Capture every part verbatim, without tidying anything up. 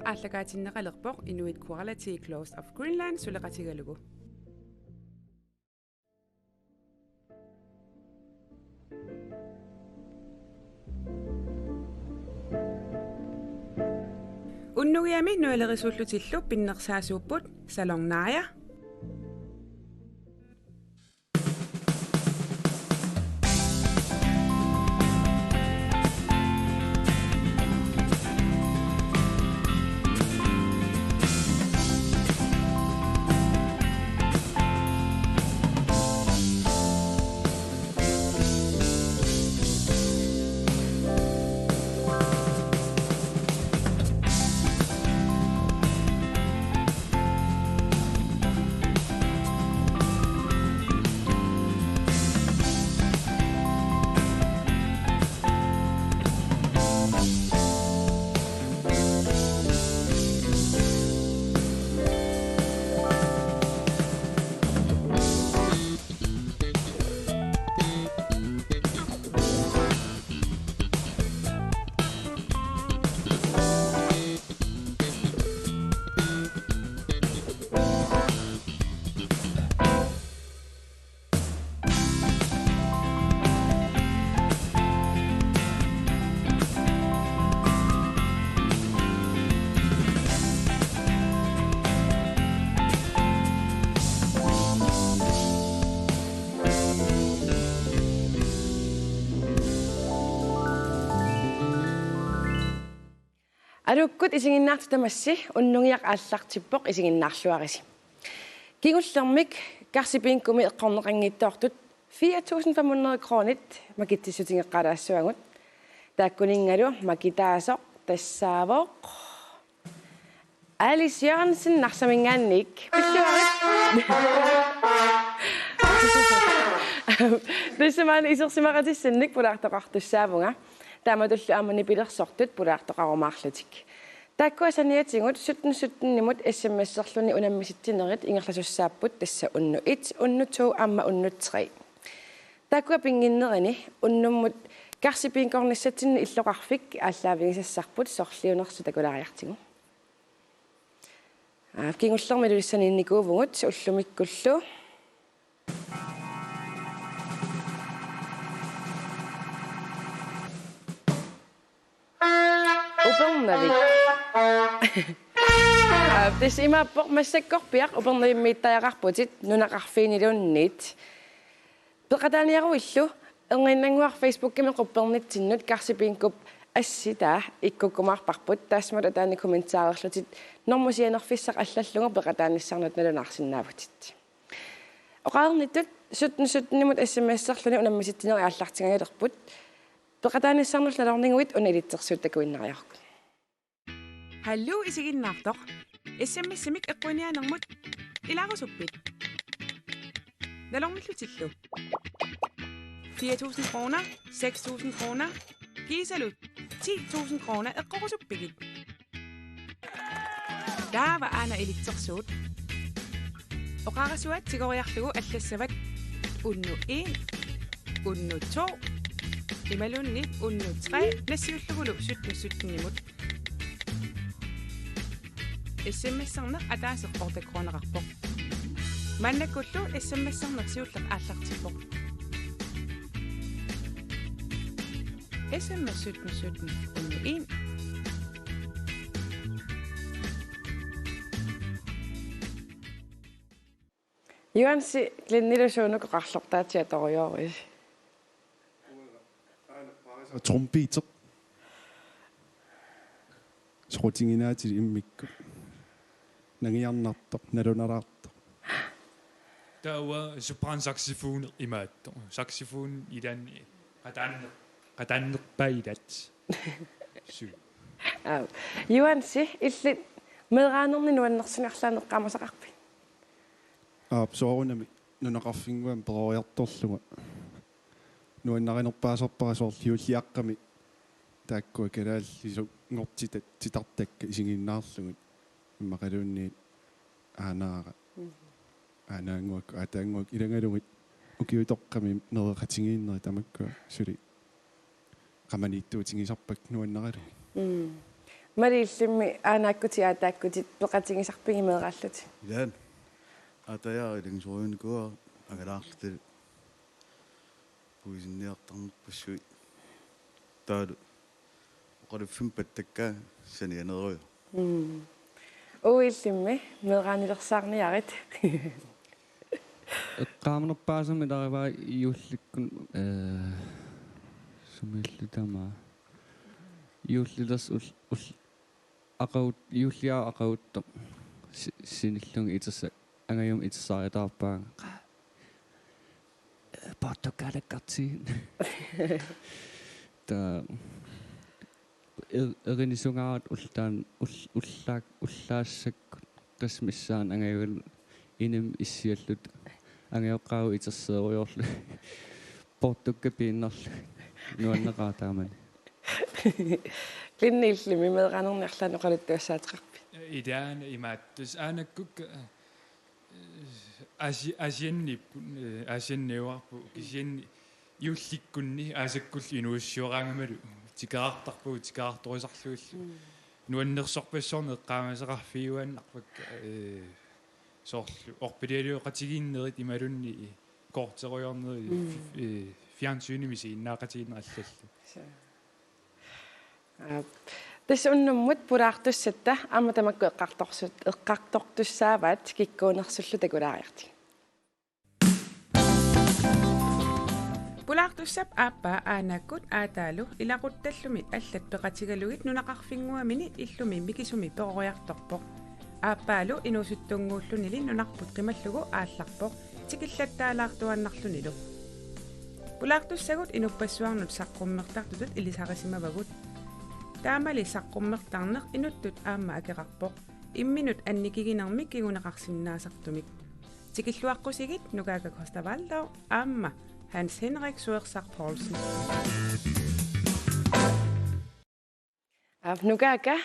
Aallakaatinneqalerpoq Inuit Quality Clothes of Greenland suleqatigalugu. Unnugiami nualerisuullutillu pinnersaasuupput Salon Naja. Aluukkut isiginnaartut tamassi, unnugiaq aallartippoq, isiginnaarluarisi. Kingullermik Karsi Bingumi eqqorneqanngitsoortut fire tusind fem hundrede kronit makitsissutigeqqaalaassuagut. Taakkuninngalu makitaasoq tassaavoq Alice Jørgensen Narsaminngaanniit. Pilluarit. Tassa maani isersimaqatissannik pulaartoqartussaavunga. Taamatullu aamma nipilersortut pulaartoqarumaarlutik. Taakkua saniatigut sytten sytten-imut S M S-erluni unammisitsinerit ingerlasussaapput, tassa unnuk et, unnuk to aamma unnuk tre. Taakkua pinnginnerini unnummut Karsi Bingornissatsinni illoqarfik aallaavigisassarput, sorliunersut takulaariartigu. Aa, kingullermi Ilulissaniinnikuuvugut ullumikkullu. Upernavik. Aa, tassa imaappoq massakkorpiaq Upernavimmiittariaqarputit nunaqarfiiniluunniit. Peqataaniaruillu, erniinnannguaq Facebookimi quppernitsinnut Karsi Bingup assitaa ikkukkumaarparput, taassumalu ataani kommentarerlutit normu sianerfissaq allallugu peqataanissannut nalunaarsinnaavutit. Oqarnittut sytten sytten-imut S M S-erluni unammisitsinerit aallartinngilerput. Peqataanissannut nalorniguit una ilitsersuut takuinnariarukku. Hallo isiginnaartoq. S M S-imik eqquiniaanermut ilaarusuppit? Nalornillutillu. Fire tusind kroner, seks tusind kroner, kiisalu ti tusind kroner eqqorusuppigit? Taava aana ilitsersuut. Oqarasuaat tigoriarlugu allassavat unnuk en, unnuk to, imaluunniit unnuk tre, nassiullugulu sytten sytten-imut. S M S-erneq ataaseq otte kroneqarpoq. Maannakkullu S M S-erneq siulleq aallartippoq. S M S sytten sytten unnuk en. Juansi, Glennilu suunuk oqarlortaatsiaq atorujoorisi? Trompetip. Soqutiginaatsitut immikkut. Nangiarnartoq, nalunalaartoq. Taava sopran saxofon imaattoq. Saxofon ilaanni qataanner-, qataannerpaa ilaat. Suu. Aa. Juansi, illit meeraanerni nuannersunik arlaannik eqqaamasaqarpit? Aap, soorunami nunaqarfinnguamik peroriartorlunga. Nuannarinerpaasarpara soorlu juulliaqqami taakkua kalaallisunngortitat titartakka isiginnaarlugit. Immaqaluunniit Aanaara. Mhm. Aanaannguaq, aataannguaq ilagalugit ukiutoqqami nereqatigiinnerit tamakkua suli qamaniittuutigisarpakka nuannaralugit. Mm. Malik, illimmi aanaakkutit aataakkutit peqatigisarpigit meeraallutit? Ilaat. Aatajaaq ilanngusorujuunikuuara angalaarluta puisinniartarnerpassuit. Taavalu oqaluffimmi pattakkaangat sanianerujuk. Mm. Uagut illimmi meeraanilersaarniarit. Eqqaamanerpaasami taava juullikkut, eh, sumiilluta aamma. Juullilersoq ul-, ul-, aqagut-, juulliaqqat aqaguttoq si-, sinillugu itersa-, angajummi itersariataarpaanga. Portugalakkartigiit. Taava er-, erinisungaavat ullaan-, ul-, ullaak-, ullaassakkut qassit missaanni angajullu inimi issialluta angajoqqaavut iterserujoorlugit. Portukka piinnarlugit. Nuanneqaaq taamani. Linni, illimmi meeraanerni arlaannik oqaluttuassaateqarpit? Ilaana imaattoq aanakkukka, eh, Asi-, Asianniipput, eh, Asianniuarput, kisianni juullikkunni aasakkullu inuussioraangamalu tikeraartarpugut, tikeraartorisarlugillu. Mm. Nuannersorpassuarnik eqqaamasassaqarfigiuaannarpakka, eh, soorlu orpilialioqatigiinnerit imaluunniit korterujoornerit, mm, fi-, eh, fjernsynimi isiginnaaqatigiinnerit allallu. Suu. Aap. Tassa unnummut pulaartussatta aamma tamakku eqqartorsut-, eqqartortussaavaat, kikkuunersullu takulaariartigit. Pulaartussap aappaa aanakkut aataalu ilaquttallumi allat peqatigalugit nunaqarfinnguamini illumi mikisumi peroriartorpoq. Aappaalu inuusuttunnguullunili nunarput qimallugu aallarpoq, tikillattaalaartuaannarlunilu. Pulaartussagut inuppassuarnut saqqummertartutut ilisarisimavagut. Taamali saqqummertarneq inuttut aamma akeqarpoq, imminut annikiginermik kinguneqarsinnaasartumik. Tikilluaqqusigit Nukaaka Costa Waldau aamma Hans Henrik Suersaq Poulsen. Aap, Nukaaka,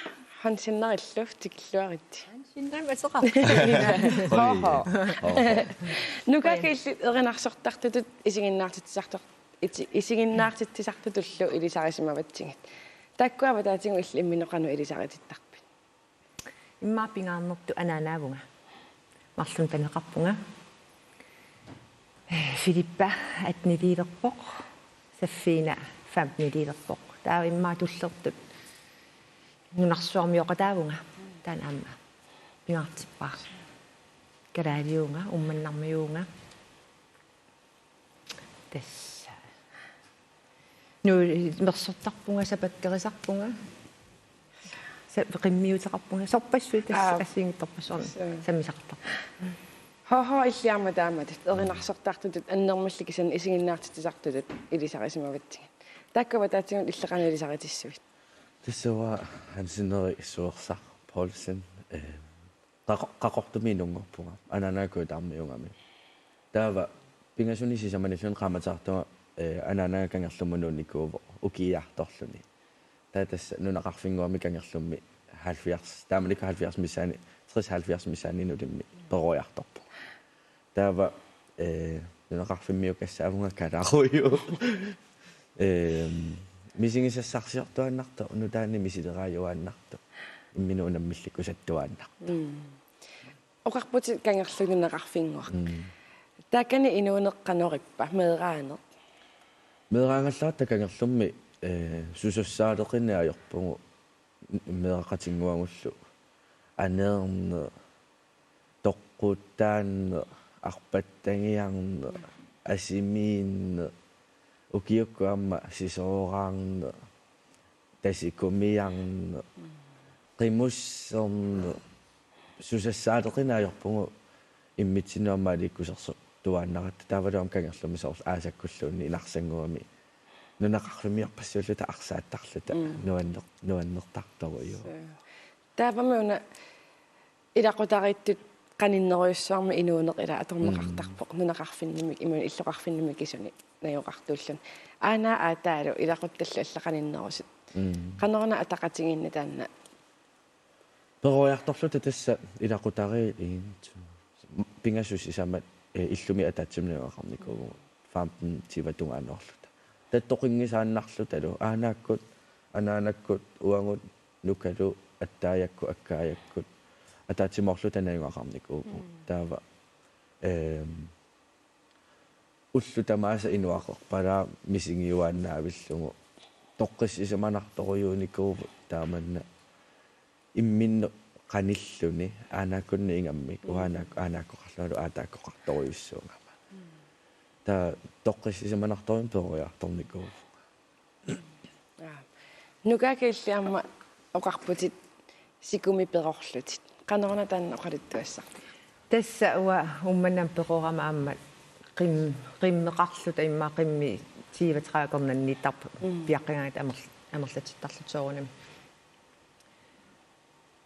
Hans Henrikillu tikilluaritsi. Hans Henrik ateqarpoq. Oho. Oho. Nukaaka, illit erinarsortartutut isiginnaartitsisartor-, iti-, isiginnaartitsisartutullu ilisarisimavatsigit. Taakkua avataatigut illit imminut qanoq ilisaritittarpit? Immaqa pingaarnertut anaanaavunga. Marlunnik taneqarpunga. Eh, Filippa attenilerpoq. Saffiina femtenilerpoq. Taava immaqa tullertut nunarsuarmioqataavunga. Taanna aamma pingaartippara. Kalaaliuvunga, Uummannarmiuuvunga. Tassa. Nu, mersortarpunga, sapakkerisarpunga. Sa-, qimmiuteqarpunga. Sorpassuit tassa. Aap. Assigiinngitsorpassuarnik. Suu. Sammisaqartarpunga. Ho, ho, illit aamma taamatut. Erinarsortartutut, annermilli kisianni isiginnaartitsisartutut ilisarisimavatsigit. Taakkua avataatigut illit qanoq ilisaritissuit? Tassa uanga Hans Henrik Suersaq Poulsen, eh, Qaqo-, Qaqortumi inunngorpunga, anaanaga kujataarmiuugami. Taava pingasuni sisamanilluunniit qaammateqartunga, eh, anaanaga kangerlummut nuunnikuuvoq ukiiartorluni. Taava tassa nunaqarfinnguami kangerlummi halvfjerds, taamanikkut halvfjerds missaani, tres halvfjerds missaani nulimmi peroriartorpunga. Taava, eh, nunaqarfimmiukassaavunga kalaruju. Ehm, misigisassarsiortuaannartoq, nutaanik misileraajuaannartoq, imminut unammillikkusattuaannartoq. Mm. Oqarputit kangerluk nunaqarfinnguaq. Mm. Taakani inuuneq qanorippa, meeraaneq? Meeraagallaratta kangerlummi, eh, susassaaleqineq ajorpugut, meeraqatinnguagullu aneerneq, toqquttaanneq, arpattagiarneq, asimiinneq, ukiukkut aamma sisoreraarneq, tasikumiarneq, qimusserneq, susassaaleqineq ajorpugut immitsinnut aamma aliikkusersortuaannaratta, taavalu aamma kangerlummi soorlu aasakkulluunniit Narsannguami nunaqarfimmiorpassuulluta arsaattarluta. Mm. Nuanner-, nuannertartorujuk. Suu. Taavami una ilaqutariittut qaninnerujussuarmik inuuneq ila atorneqartarpoq. Mm. Nunaqarfinnimi, imaluunniit illoqarfinnimi kisunik najoqartuulluni. Aana aataalu ilaquttallu allat qaninnerusut. Mm. Qanoruna ataqatigiinneq taanna? Peroriartorluta tassa ilaqutariit iintu. Pingasut sisamat, eh, illumi ataatsimut najugaqarnikuuvugut. Femten tyve tungaanut orluta. Tattoqinngisaannarlutalu. Aanaakkut, anaanakkut, uagut, Nukalu attaajakkut akkaajakkut ataatsimoorluta najugaqarnikuuvugut. Mm. Taava, ehm, ullut tamaasa inuaqarpara misigiuaannavillugu. Toqqissisimanartorujuunikuuvugut taamanna imminnut qanilluni aanaakkunni ingammik, uaanaak-, aanaakkoqarlungalu aataakkoqartorujussuugama. Taava toqqissisimanartorujuunik peroriartornikuuvugut. Aa. Nukaakka illit aamma oqarputit sikumik perorlutit. Qanoruna taanna oqaluttuassarpit? Tassa uanga Uummannamut perorama aamma qim-, qimmeqarluta immaqa qimmit tyve tredive akornanniittarput. Mm. Piaqqagaangatta amerl-, amerlatittarluta soorunami.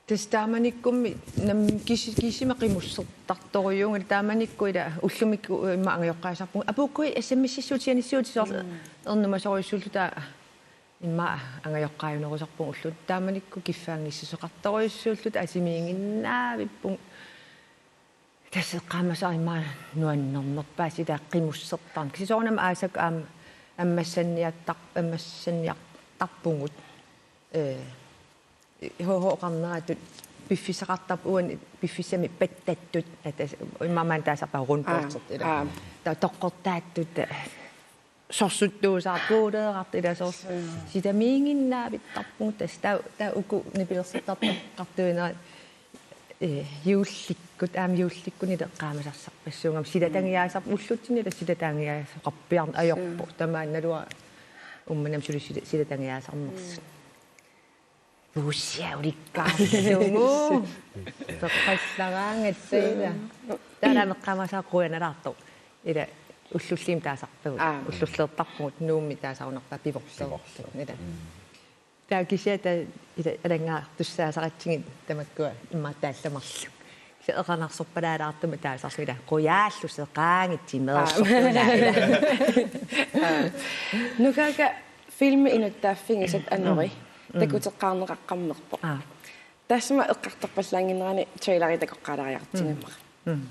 Tassa taamanikkummi nam-, kis-, kisima qimussertartorujuugaluarlunga taamanikkut ila ullumikkut immaqa angajoqqaasarpunga. Apuukkui S M S-issuutianissiuti soorlu. Mm. Ernumasorujussuulluta immaqa angajoqqaajunerusarpunga ullut. Taamanikkut kiffaanngissuseqartorujussuulluta asimiiginnaavippunga. Tassa eqqaamasara immaqa nuannernerpaasara qimussertarneq. Kisianni soorunami aasakkut aamma ammassanniartar-, ammassanniartarpugut. Ee, H H oqarneratut piffissaqartarput uani piffissami pattattut. Ata immaqa maani taasarpaat rundbordet ila. Aa. Taava toqqortaattut, sorsuttuusaartuuleerartut ila soorlu. Mm. Sitamiiginnaavittarpugut tassa taava, taava uku nipilersortartaqartuinerat, eh, juullikkut, aamma juullikkut eqqaamasassarpassuugamik. Silatagiaasarput ullutsinni ila silatagiaasoqarpiarneq ajorpoq. Mm. Tamaannaluara Uummannamut suli sila-, silatagiaasarnersut. Mm. Puussiaq ulikkaarlugu. Peqqallaraangatta ila. Taava eqqaamasara qujanalaartoq. Ila ullulliit taasarpagut. Aa. Ullulleertarpugut Nuummi taasarunarpaa pivorleertarpugut. Pivorleertarpugut. Ila. Mm. Taava kisianni taava ila alanngaartussaasaqatsigit tamakkua immaqa taallat marluk. Kisianni eqanarsorpalaalaartumik taasarlugit ila qujaalluseqaanngitsoq meersorpalaala. Aa. Nukaakka filmi inuttaaffigisat Anori. Mm. Takuteqqaarneqaqqammerpoq. Aa. Taassuma eqqartorpallaannginnerani traileri takoqqaalaariartitsigaluarpara. Mm. Mm.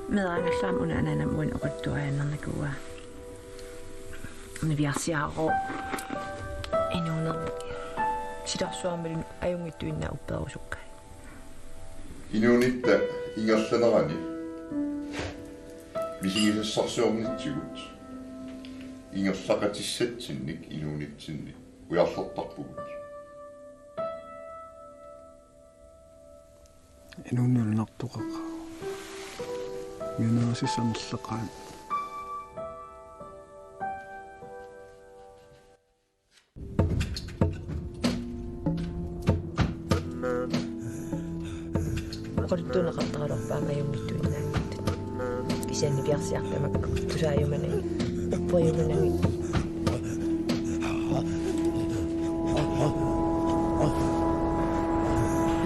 Meeraangallarama una anaanama uani oqaluttuariaannarnikuuaa. Niviarsiarooq inuunermi. Silarsuarmilu ajunngitsuinnaat uppeerusukkaat. Inuunitta ingerlanerani misigisassarsiornitsigut ingerlaqatissatsinnik inuunitsinni ujarlertarpugut. Inuuneq nalunartoqaqaaq. Mianerusissaq amerlaqaat. Oqaluttuunneqartaraluarpara aamma ajunngitsuinnaanngitsut. Kisianni piarsiartamak tusaajumanagit, upperjumanagit.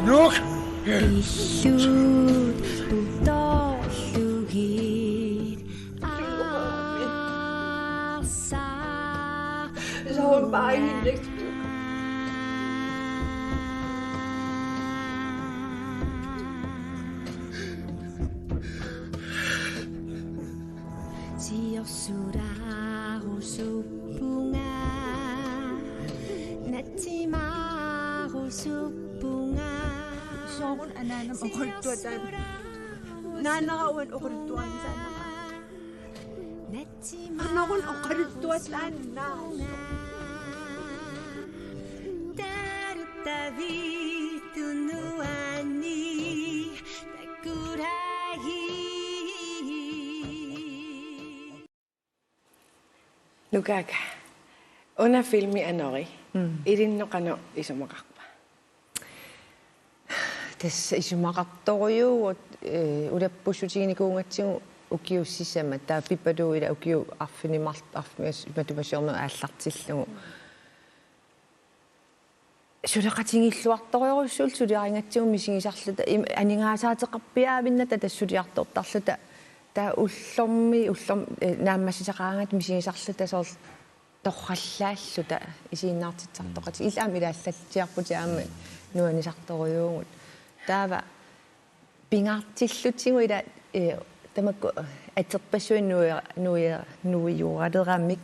Nuuk! Illuut putorlugit aarsaa. Soorlu paanginnakku. Siorsulaarusuuppunga, natsimaarusuppunga. Sooruna anaanama oqaluttuataa? Naanara uani oqaluttuaanngisaannarpaa. Natsimaarusuppunga. Anaanama oqaluttuataa naanara. Taruttavittunuani. Nukaakka. Una filmi Anori. Mm. Ilinnut qanoq isumaqarpa? Tassa isumaqartorujuuvoq, eh, ulappussuutiginikuugatsigu ukiut sisamat. Taava Pipaluu ila ukiut arfineq-mart-, arfineq-, matuma siorna aallartillugu. Suleqatigiilluartorujussuulluta suliarigatsigu misigisarluta im-, aningaasaateqarpiaavinnata tassa suliartortarluta, taava ullormi ullorm-, eh, naammassisaqaraangatta misigisarluta soorlu torrallaalluta isiginnaartitsisartoqatigiit. Illit aamma ilaallatsiarputit aamma nuannisartorujuuvugut. Taava pingaartillutigu ila, eh, tamakku aterpassuit nuia-, nuia-, nuioraleramik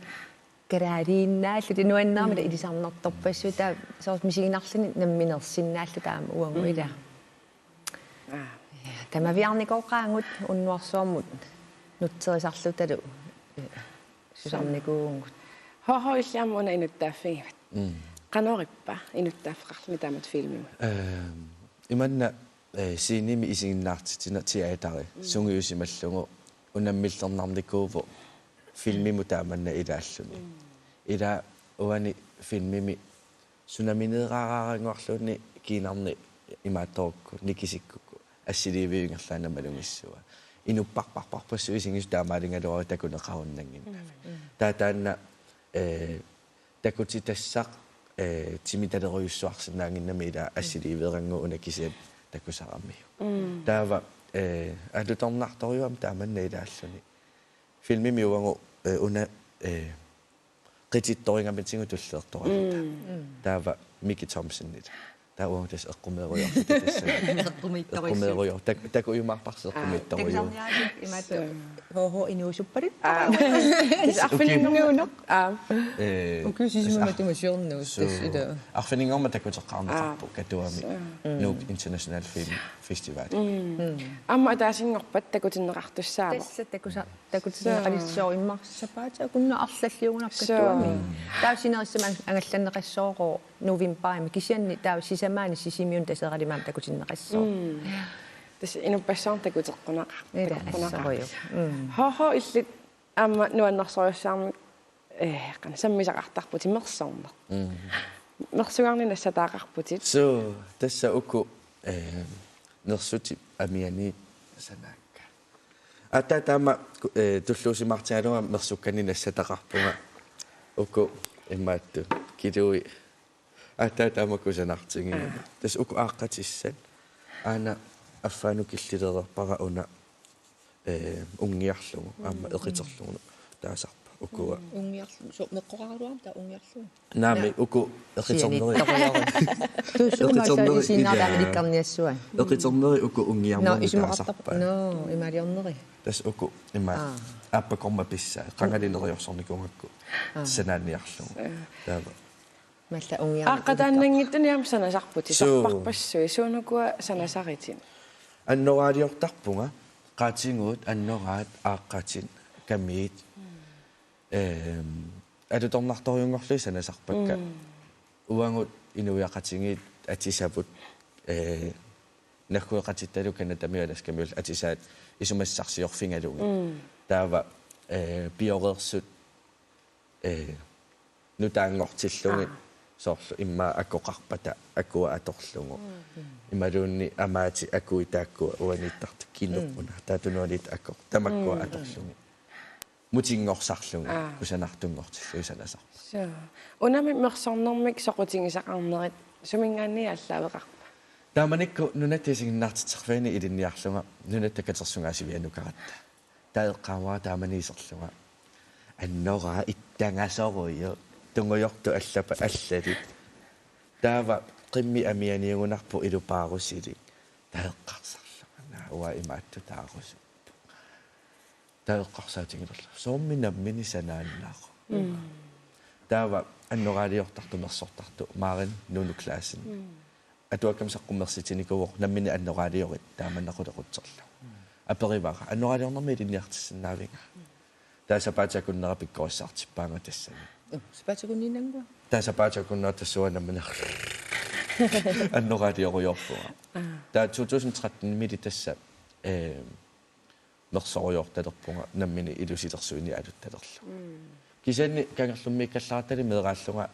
kalaaliinnaallutik nuannaarmata ilisarnartorpassuit, taava soorlu misiginarluni namminersinnaallutik aamma uagut ila. Aa. Tamaviaarnikuugaangut unnuarsuarmut nutserisarlutalu, eh, susarnikuuvugut. H H illit aamma una inuttaaffigivat. Mm. Qanorippa inuttaaffeqarluni taamatut filmimut? Ehm, imanna, eh, scenemi isiginnaartitsineq teateri sungiusimallugu unammillernarnikuuvoq filmimut taamanna ilaalluni. Ila uani filmimi sunamineeraaraannguarluunniit kiinarni imaattorukku nikisikkukku assiliiviup ingerlaannaq malugissavaa. Inupparparparpassuit isigisut taamaaligaluaruit takuneqarunnannginnami. Taava taanna, eh, takutitassaq, eh, timitalerujussuarsinnaannginnami ila assiliiveerannguaq una kisiat takusaramiuk. Taava, eh, alutornartorujuuvoq taamanna ilaalluni. Filmimi uagut, eh, una, eh, qitittoringamitigut tulliittoraluta. Taava Miki Thomsen ila. Taava uagut tassa eqqumeerujoorluta tassa. Eqqumiittorujuuvoq. Eqqumeerujoor-, tak-, takujumaarparsi eqqumiittorujuuvoq. Takusarniarit imaattoq. H H inuusupparit. Aa. Tassa arfininngormat. Aa. Eh, ukiut sisamat matuma siorna tassa ila. Arfininngormat takuteqqaarneqarpoq Katuami Nuuk International Film Festival. Aamma ataasinngorpat takutinneqartussaavoq. Tassa takusa-, takutinneqalissaaq immaqa sapaatip akunneranut arlalliugunarpoq Katuami. Taava sinerissami angallanneqassaaq novembarimi kisianni taava sisamaani Sisimiuni Taseralimmi aamma takutinneqassaaq. Tassa inuppassuarnut takuteqquneqar-, takuteqquneqarpoq. H H illit aamma nuannersorujussuarmik, eh, qanoq sammisaqartarputit mersorneq. Mersugarneq nassataaqarputit. Suu, tassa uku, eh, nersutip amianiit sanaakka. Aatsaat taama, eh, tulluusimaartigalunga mersukkanik nassataqarpunga. Uku imaattut. Kilui. Aatsaat taama kusanartigiga. Tassa uku aaqqatissat. Aana affaanut killilereerpara una, eh, unngiarlugu, aamma eqiterlugu taasarpa. Ukua. Unngiarlugu. Suu, meqqoqaraluarami taava unngiarlugu. Naamik, uku eqiternerit. Tuussuumaassaaq isiinnaartaamilikkarniassua. Eqiternerit uku unngiarnermi taasarpa. No, imaaliorneri. Tassa uku ima aappakormat pissaa, qangali neriorsornikuugakku. Sanaanniarlugu. Taava. Malla unngiarnermi. Aaqqataannanngitsuni aamma sanasarputit, suu, sarparpassuit, suunukua sanasaritit? Annoraaliortarpunga, qaatigut, annoraat, aaqqatit, kamiit. Ehm, alutornartorujunngorlugit sanasarpakka. Uagut inuiaqatigiit atisavut, eh, naggueqatittalu Canadamiut Alaskamiut atisaat isumassarsiorfigalugit. Taava, eh, pioreersut, eh, nutaanngortillugit soorlu immaqa akoqarpata akua atorlugu. Imaluunniit amaatit akuit taakkua uaniittartut kinut una. Taava tunuaniittut akoq. Tamakkua atorlugit. Mutinngorsarlugit, kusanartunngortillugit sanasarpakka. Suu. Unami mersornermik soqutigisaqarnerit suminngaanniit aallaaveqarpa? Taamanikkut nunatta isiginnaartitsiffiani ilinniarlunga nunatta katersugaasivianukaratta. Taava eqqaamavara taamani iserlunga: Annoraa ittangasorujuk, tungujortut allapa-, allalit. Taava qimmit amianiugunarput ilupaarusilik. Taava eqqarsarlunga: Naa, uanga imaattutaarusuppara. Taava eqqarsaatigilerlunga: Soormi nammineq sanaannaruk? Taava annoraaliortartoq mersortartoq Maren Nunu Clausen. Atuakkamik saqqummersitinikuuvoq nammineq annoraaliorit taamanna qulequtserlugu. Aperivara: Annoraaliornermi ilinniartissinnaaviuk? Taava sapaatip akunnera pikkorissaartippaanga tassani. Uu, sapaatip akunniinnannguaq? Taava sapaatip akunnera tassunga nammineq annoraaliorujoorpunga. Taava to tusind tretten-imili tassa, eh, mersorujoortalerpunga nammineq ilusilersuineq aluttalerlugu. Kisianni kangerlummiikkallarattali meeraallunga,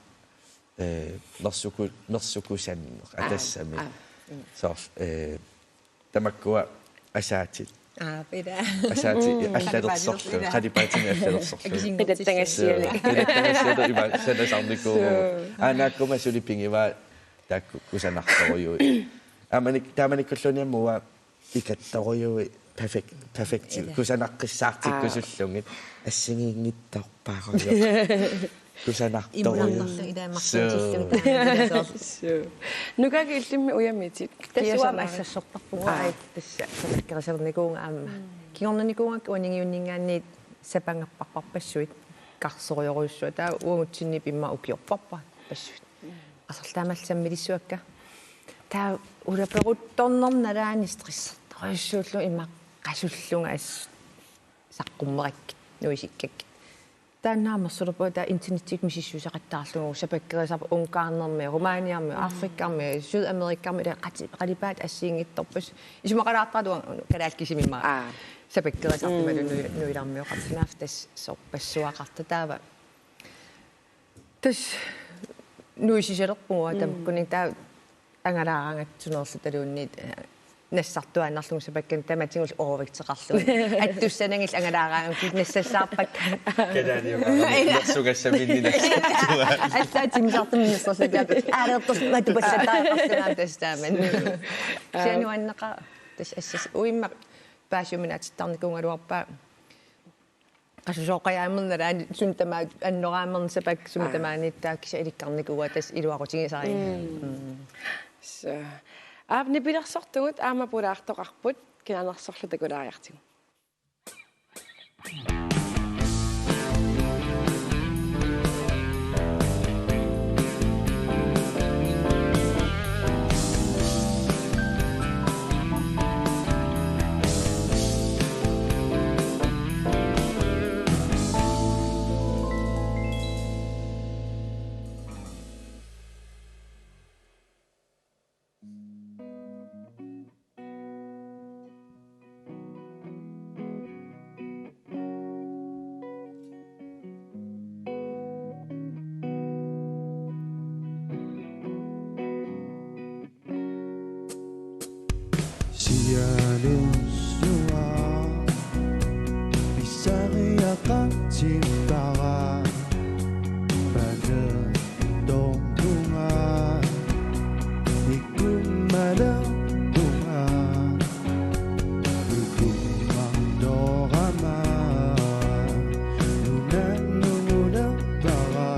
eh, mersuku-, mersukusanneq atassami. Soorlu, eh, tamakkua asaatit. Aa, pila. Asaatit allalersorlugit, qalipaatinik allalersorlugit. Akisinngortissaat. Qilattagassianik. Qilattagassianik ima sanasarnikuuvugut. Aana aakkuma suli pigivaa taakku kusanartorujuit. Aamma taamanikkulluunniit aamma uanga pikattorujuit perfect, perfect. Ila. Kusanaqqissaartikkusullugit. Assigiinngitsorpaarujuk. Kusanartorujuk. Imularnerlu ilaa marluutillugit. Suu. Suu. Nukaagaq illimmi ujamitit? Tassa uanga assassortarpunga, aa, tassa salakkerisernikuuvunga aamma. Kingornanikuugakku uaninngaanniit sapangapparparpassuit. karsorujorujussuaq. Taava uagutsinni immaqa ukiorparput passuit. Aserlaammat sammilissuakka. Taava ulaperuttorneq nalaani stressertorujussuullugu immaqa qasullunga assut saqqummerakkit, nuisikkakkit. Taanna amerlasoorpoq taava internettikkut misissuisoqattaarlugu, sapakkerisarput Ungarnermiut, Rumæniarmiut, Afrikarmiut, Sydamerikamiut, ila qati-, qalipaatit assigiinngitsorpassuit. Isumaqalaartarput uanga kalaallit kisimik immaqa. Aa. Sapakkerisartut imaluunniit nui-, nuilarmioqartut, naaftas sorpassuaqartut taava. Tassa nuisisalerpunga tamakkununnga, taava angalaaraangatsigu sunerluttaluunniit, eh, nassartuaannarlugu sapakkani tamatigullu overvægteqarlugu. Attussanagillu angalaaraangatsigu nassassaarpakka. Kalaaliugaarami nersugassaminni nassartua. Assaat timmisartumik nasserluttaat. Aareertorsimatupassataaqarsinaa tassa taamani. Kisianni nuanneqaaq tassa assas uimma paasiuminaatittarnikuugaluarpaa. Qasusooqajaamermut nalaani suna tamaat annoraamermut sapakka suna tamaaniittaaq kisianni ilikkarnikuuaa tassa iluaqutigisarigaa. Mm. Mm. Så. Aap, nipilersortugut aamma pulaartoqarput, kinanersorlu takulaariartigu. Sialussuaq pisariaqartippara, panertorpunga, ikkummalerpunga, ikkummartorama, nunanungulerpara.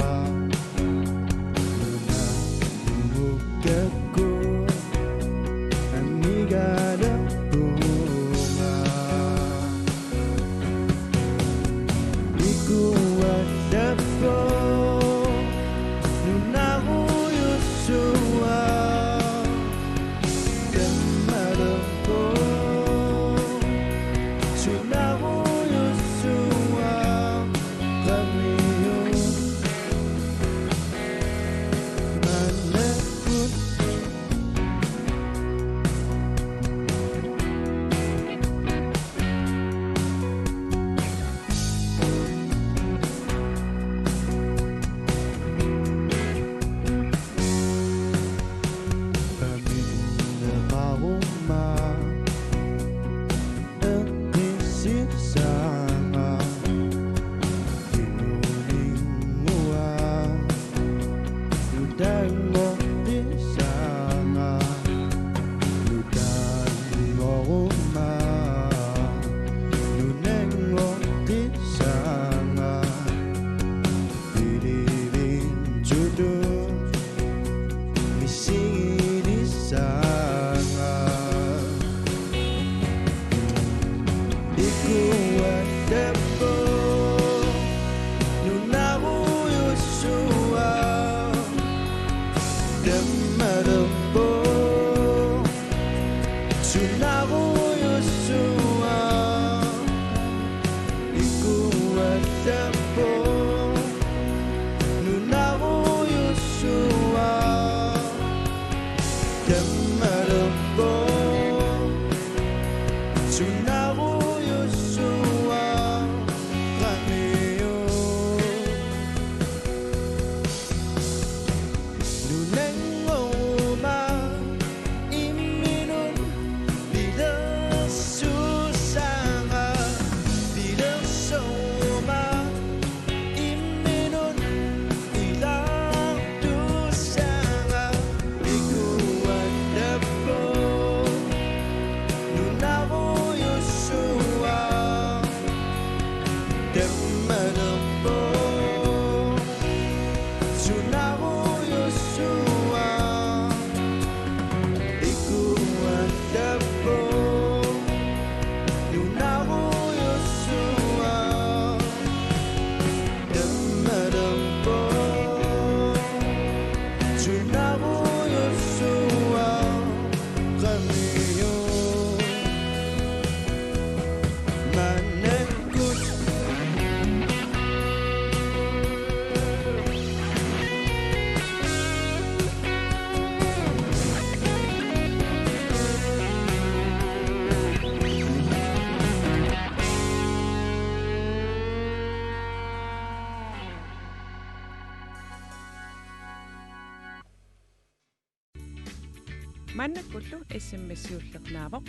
Maannakkullu S M S siulleq naavoq.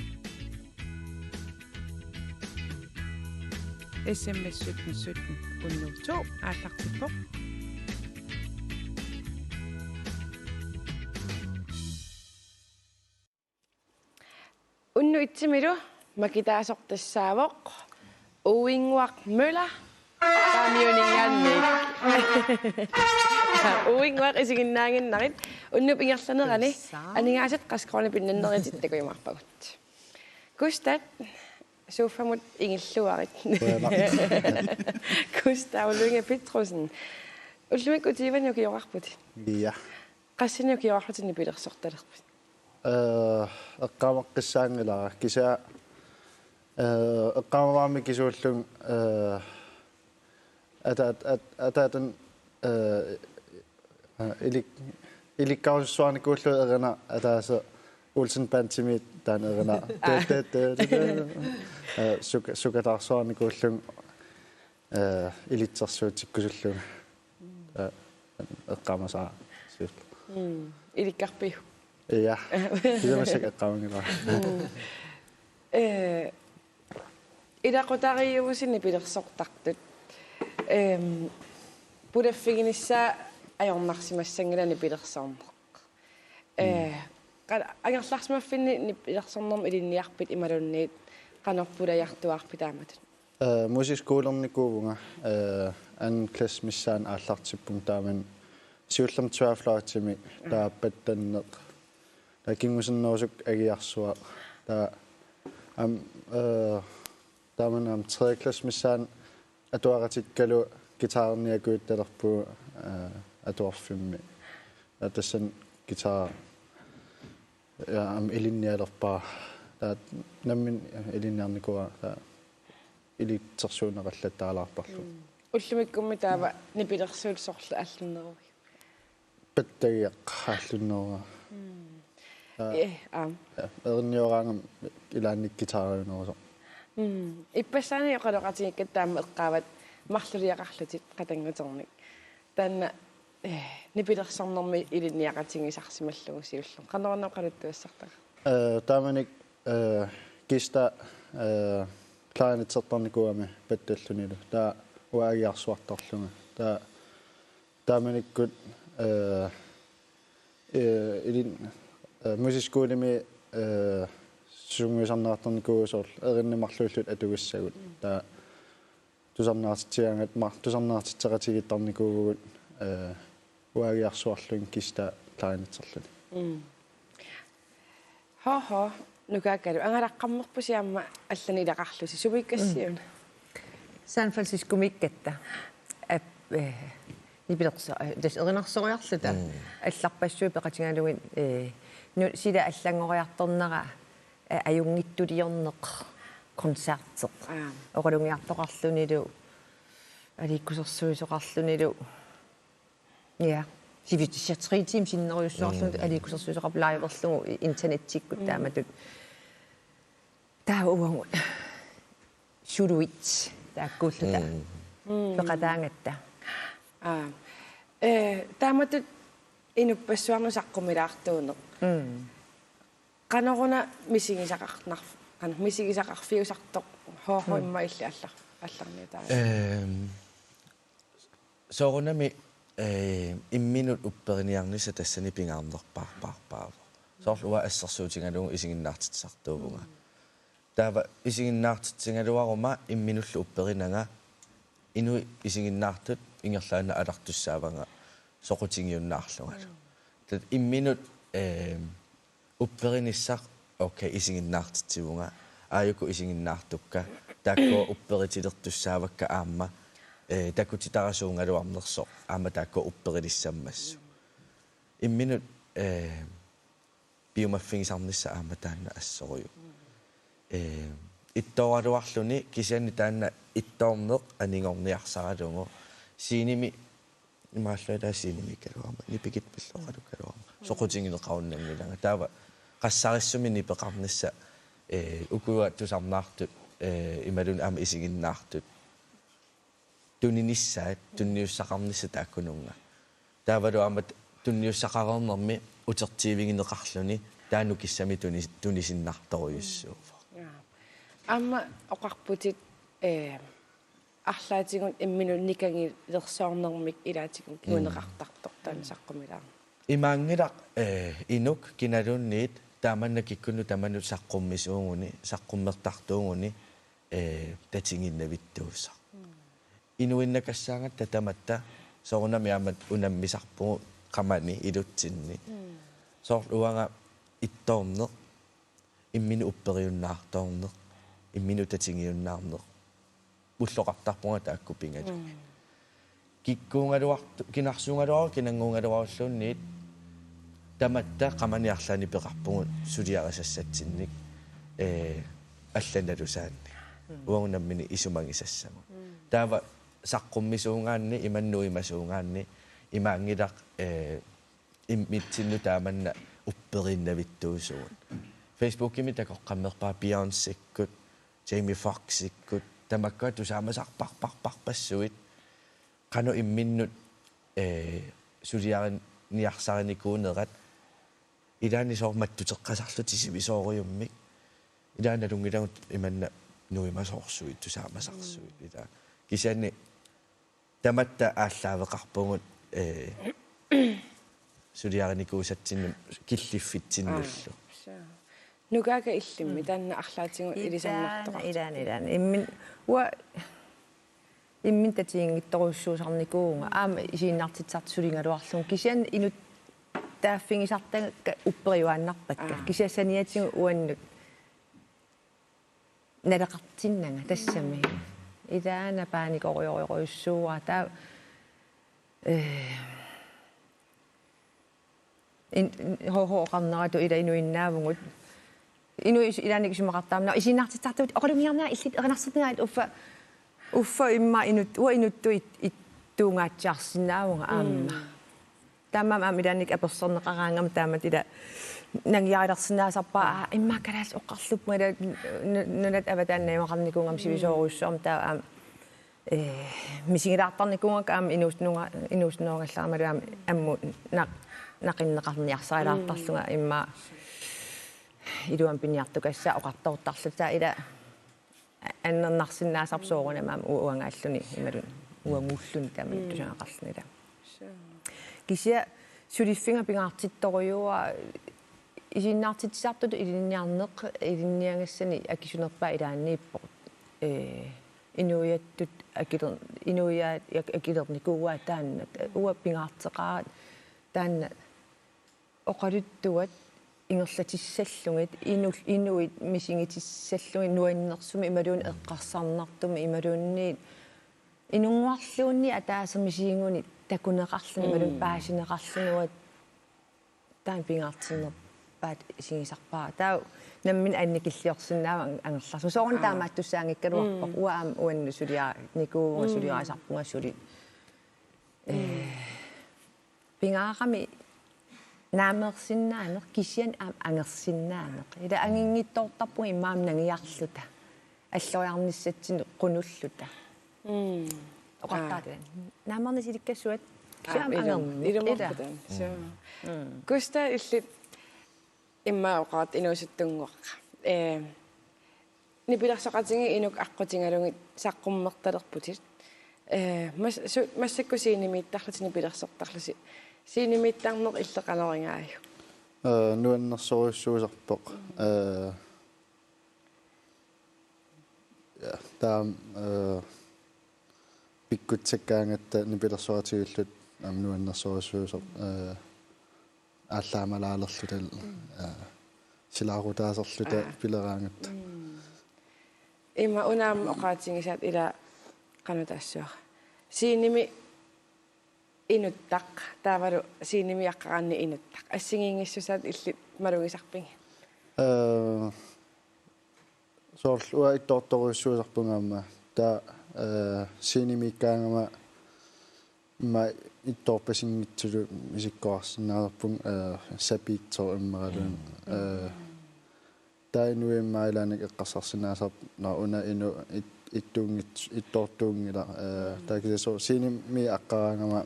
S M S sytten sytten hundrede to aallartippoq. Unnuk etsimilu makitaasoq tassaavoq Uinguaq Møller. Taamiuninngaanniit. Uinguaq isiginnaaginnarit. Unnuup ingerlanerani. Tassa. Aningaasat qassit koruuninik pinnannerit takujumaarpagut. Gustav, sofamut ingilluarit. Qujanaq. Gustav Lynge Petrussen. Ullumikkut tyvenik ukioqarputit. Ja. Qassinik ukioqarlutit nipilersortalerpit? Eh, eqqaamaqqissaanngilara. Kisianni, eh, eqqaamavara mikisuullunga, eh, ataat-, at-, ataatani, eh, eh, ilik-, ilikkarusussuarnikuullugu erinaq ataaseq Olsen Bandimiit taanna erinaq. Tø, tø, tø, tø, tø. Eh, suka-, sukataarsuarnikuullunga, eh, ilitsersuutikkusullunga. Eh, eqqaamasara siulleq. Mm. Ilikkarpiuk? Ja. Kisianni massakkut eqqaamanngilara. Mm. Eh, ilaqutariiuvusi nipilersortartut. Ehm, pulaffiginissaa ajornarsimassanngilaq nipilersorneq. Eh, mm. Qa-, angerlarsimaffinni nipilersornermik ilinniarpit imaluunniit qanoq pulajartuaarpit taamatut? Eh, musikskolernikuuvunga, eh, anden klasse missaani aallartippunga taamani siullermik tværfløjtimik, mm, taava pattanneq. Taava kingusinnerusukkut agiarsuaq. Taava aamma, eh, taamani aamma tredje klasse missaani atuaqatikkalu guitarerniakkujuttalerpugut, eh, atuarfimmi. Taava tassani guitar ja, aamma ilinnialerpara. Taava nammineq ilinniarnikuuara, taava ilitsersuunneqallattaalaarparlu. Mm. Ullumikkummi taava nipilersuut sorleq aallunneruvoq? Pattagiaq aallunneruvoq. Mm. Taava, eh, aamma, ja, erinioraangama ilaanni guitariunerusoq. Mm. Ippassaani oqaloqatigiikkatta taama eqqaavat marluliaqarlutit qatannguternik. Taanna eh, nipilersornermik ilinniaqatigisarsimallugu siulleq. Qanoruna oqaluttuassartaqarpa? Eh, taamanikkut, eh, Kista, eh, klarinetsertarnikuugami pattallunilu. Taava uanga agiarsuartarlunga. Taava taamanikkut, eh, eh, ilin-, eh, musikskolimi, eh, sungiusarneqartarnikuuvoq soorlu erinit marluullutik atugassagut. Taava tusarnaartitsigaangat, ma-, tusarnaartitseqatigiittarnikuuvugut, eh, uanga agiarsuarlunga Kista klarinetserluni. Mm. Ho, ho, Nukaakkalu, angalaqqammerpusi aamma allanik ilaqarlusi, sumiikkassiuk una? Mm. San Franciscomiikkatta. Ap-, eh, nipilersa-, eh, tassa erinarsoriarluta. Mm. Allarpassuit peqatigalugit, eh, nu-, sila allanngoriartornera, eh, ajunngitsuliorneq koncerti. Aap. Oqalugiartoqarlunilu, aliikkusersuisoqarlunilu. Ja. Sivitsumik tre timer sinnerujussuarluni, mm, aliikkusersuisoqarpoq liverlugu internetsikkut, mm, taamatut. Taava uagut suluit taakkuulluta. Mm. Mm. Peqataagatta. Aap. Eh, taamatut inuppassuarnut saqqumilaartuuneq. Mm. Qanoruna misigisaqarnar-, qanoq misigisaqarfiusartoq H H-mik, mm, illit allar-, allarniutaavoq? Ehm, soorunami, eh, imminut upperiniarnissaq tassani pingaarnerpaarpaarpaavoq. Soorlu uanga assersuutigalugu isiginnaartitsisartuuvunga. Mm. Taava isiginnaartitsigaluaruma imminullu upperinanga inuit isiginnaartut ingerlaannaq alartussaavanga soqutigiunnaarlungalu. Mm. Taava imminut, eh, upperinissaq, okay, isiginnaartitsivunga, aajuku isiginnaartukka, taakkua upperitilertussaavakka aamma, eh, takutitarasuugaluarnersoq, aamma taakkua upperilissammassuk. Imminut, eh, piumaffigisarnissaq aamma taanna assorujuk. Eh, ittooraluarluni kisianni taanna ittoorneq anigorniarsaralugu. Scenemi imaalluta scenemiikkaluarama, nipikkut pilluaqalukkaluarama. Soqutigineqarunnanngilanga. Taava qassarissumik nipeqarnissaq, eh, ukua tusarnaartut, eh, imaluunniit aamma isiginnaartut tuninissaat, tunniussaqarnissaq taakkununnga. Taavalu aamma tunniussaqareernermi utertiivigineqarluni taanna nukissami tuni-, tunisinnartorujussuuvoq. Aamma oqarputit, eh, arlaatigut imminut nikagilersoornermik ilaatigut kinguneqartartoq taanna saqqumilaarneq. Imaanngilaq, eh, inuk kinaluunniit taamanna kikkunnut tamanut saqqummisuuguni, saqqummertartuuguni, eh, tatiginnavittuusoq. Inuinnakassaagatta tamatta soorunami aamma unammisarpugut qamani ilutsinni. Soorlu uanga ittoorneq, imminut upperiunnaartoorneq, imminut tatigiunnaarneq. Ulloqartarpunga taakku pigalugit. Kikkuugaluartu-, kinarsuugaluaruit, kinannguugaluarulluunniit tamatta qamani arlaanni peqarpugut suliarisassatsinnik, eh, allanalusaannik. Uagut nammineq isumagisassagut. Taava saqqummisuugaanni, imannak nuimasuugaanni, imaanngilaq, eh, immitsinnut taamanna upperiinnavittuusugut. Facebookimi takoqqammerpara Beyoncékkut, Jamie Foxxikkut, tamakkua tusaamasarparparparpassuit, qanoq imminnut, eh, suliariniarsarinikuunerat, ilaanni soorlu mattuteqqasarlutik sivisoorujummik, ilaanni nalunngilagut imannak nuimasoorsuit, tusaamasarsuit, ilaa. Kisianni tamatta aallaaveqarpugut, eh, suliarinikuusatsinnut killiffitsinnilu. Aa, suu. Nukaaka illimmi taanna arlaatigut ilisarnartoqartoq? Ilaana, ilaana, ilaana. Immin, uanga imminut tatiginngitsorujussuusarnikuuvunga. Aamma isiginnaartitsisartut suligaluarlugit. Kisianni inuttaaffigisartakka upperiuaannarpakka. Aa. Kisianni saniatigut uannut naleqartinnanga tassami. Ilaana paanikoorujorujussuuara taava, eh, in-, in-, ho-, ho-, oqarneratut ila inuinnaavugut. Inuit is-, ilaanni isumaqartarmata isiginnaartitsisartut oqalugiarnera illit erinarsorniarit uffa, uffa immaqa inut-, uanga inuttut it-, ittuungaatsiarsinnaavunga aamma. Taamaammat aamma ilaanni apersorneqaraangama taamatut ila nangiarilersinnaasarpara, aa, immaqa kalaallisut oqarluppunga ila nu-, nu-, nunat avataani najugaqarnikuugama sivisoorujussuarmik taava aamma, eh, misigilaartarnikuugakku aamma inuusunnuga-, inuusunnerugallarama aamma ammut naq-, naqinneqarniarsarilaartarlunga immaqa iluamik piniartukassaaq oqartoortarluta ila annernarsinnaasarpoq soorunami aamma u-, uangaalluni imaluunniit uanguulluni taama tusagaqarluni ila. Kisianni suliffiga pingaartittorujuuara isiginnaartitsisartutut ilinniarneq, ilinniagassani akisunerpaaq ilaanniippoq. Eh, inuiattut akiler-, inuiaat ak-, akilernikuuaat taanna. Uanga pingaarteqaara taanna oqaluttuat ingerlatissallugit, inul-, inuit misigitissallugit nuannersumik imaluunniit eqqarsarnartumik imaluunniit inunnguarluunniit ataaseq misigigunik takuneqarluni imaluunniit paasineqarluni uanga taanna pingaartinnerpaat isigisarpara. Taava nammineq annikilliorsinnaavara angerlarsimavoq. Soorunami taamaattussaanngikkaluarpoq. Uanga aamma uannut suliarinikuuvunga, suliarisarpunga suli. Eh, pingaarami naameersinnaaneq kisianni aamma angersinnaaneq. Ila anginngitsoortarpunga immaqa aamma nangiarluta. Alloriarnissatsinnut qunulluta. Oqartaatiga. Naameerneq ilikkassuat. Aa, kisianni aamma ilum-, angerneq. Ilumorputa. Ila. Suu. Gustav, illit immaqa oqaat inuusuttunnguaqqat. Eh, nipilersoqatigiit inuk aqqutigalugit saqqummertalerputit. Eh, mas-, su-, massakkut scenemiittarlutit nipilersortarlusi. Scenemiittarneq illit qanoq igaajuk? Eh, nuannersorujussuusarpoq. Eh, ja, taava, eh, pikkutsakkaangatta nipilersoqatigiilluta aamma nuannersorujussuusoq, eh, aallaamalaalerluta, eh, silaarutaaserluta pileraangatta. Ima una aamma oqaatigisaat ila qanoq taassavara. Scenemi inuttaq, taavalu scenemiiaqqaraanni inuttaq. Assigiinngissusaat illit malugisarpigit? Eh, soorlu uanga ittoortorujussuusarpunga aamma. Taava, eh, scenemiikkaangama immaqa ittoorpasinngitsutut isikkoqarsinnaasarpunga, eh, sapiitsoq immaqaluunniit. Eh, taava inuit immaqa ilaanni eqqarsarsinnaasarput, nå, una inuk it-, ittuunngit-, ittoortuunngilaq. Eh, taava kisianni soorlu scenemiiaqqaraangama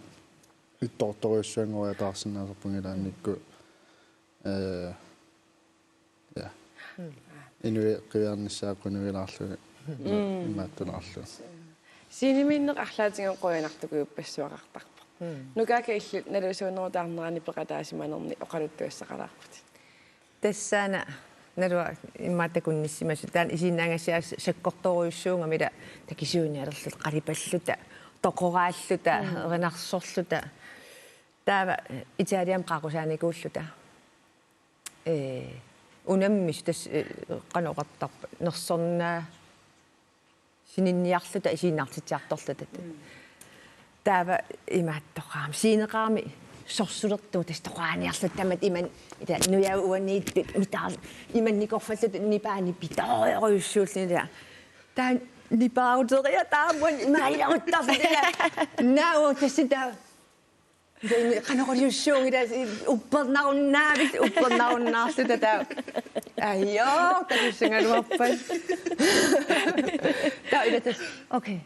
ittoortorujussuanngoriataarsinnaasarpunga ilaannikkut. Eh, Inuit qiviarnissaat qunugilaarlugit. Imaattulaarlugu. Scenemiinneq arlaatigut qujanartukujuppassuaqartarpoq. Nukaakka illit nalusuunerutaarnerani peqataasimanerni oqaluttuassaqalaarputit. Tassaana nalua immaqa takunnissimasut taanna isiginnaagassiaq sakkortoorujussuugami ila takisuinialerluta qalipalluta toqoraalluta erinarsorluta taava Italiami qaqusaanikuulluta. Ee, unammisut tassa, ee, qanoq oqartarpa, nersornaa sininniarluta isiginnaartitsiartorluta. Taava imaattoqarami, sceneqarami sorsulertugut tassa toqoraaniarluta tamatta imannak ila nujat uaniittut mitaar imannak nikorfalluta nipaani pitoorujussuulluni ila. Taava nipaaruteriarluta taamak imaaliaruttarluta ila. Naa tassa taava Qanoq iliussuunngilaq uppernarunnaaviit uppernarunnaarluta taava. Ajoo, takussagaluarpat. Taava ila tassa. Okay.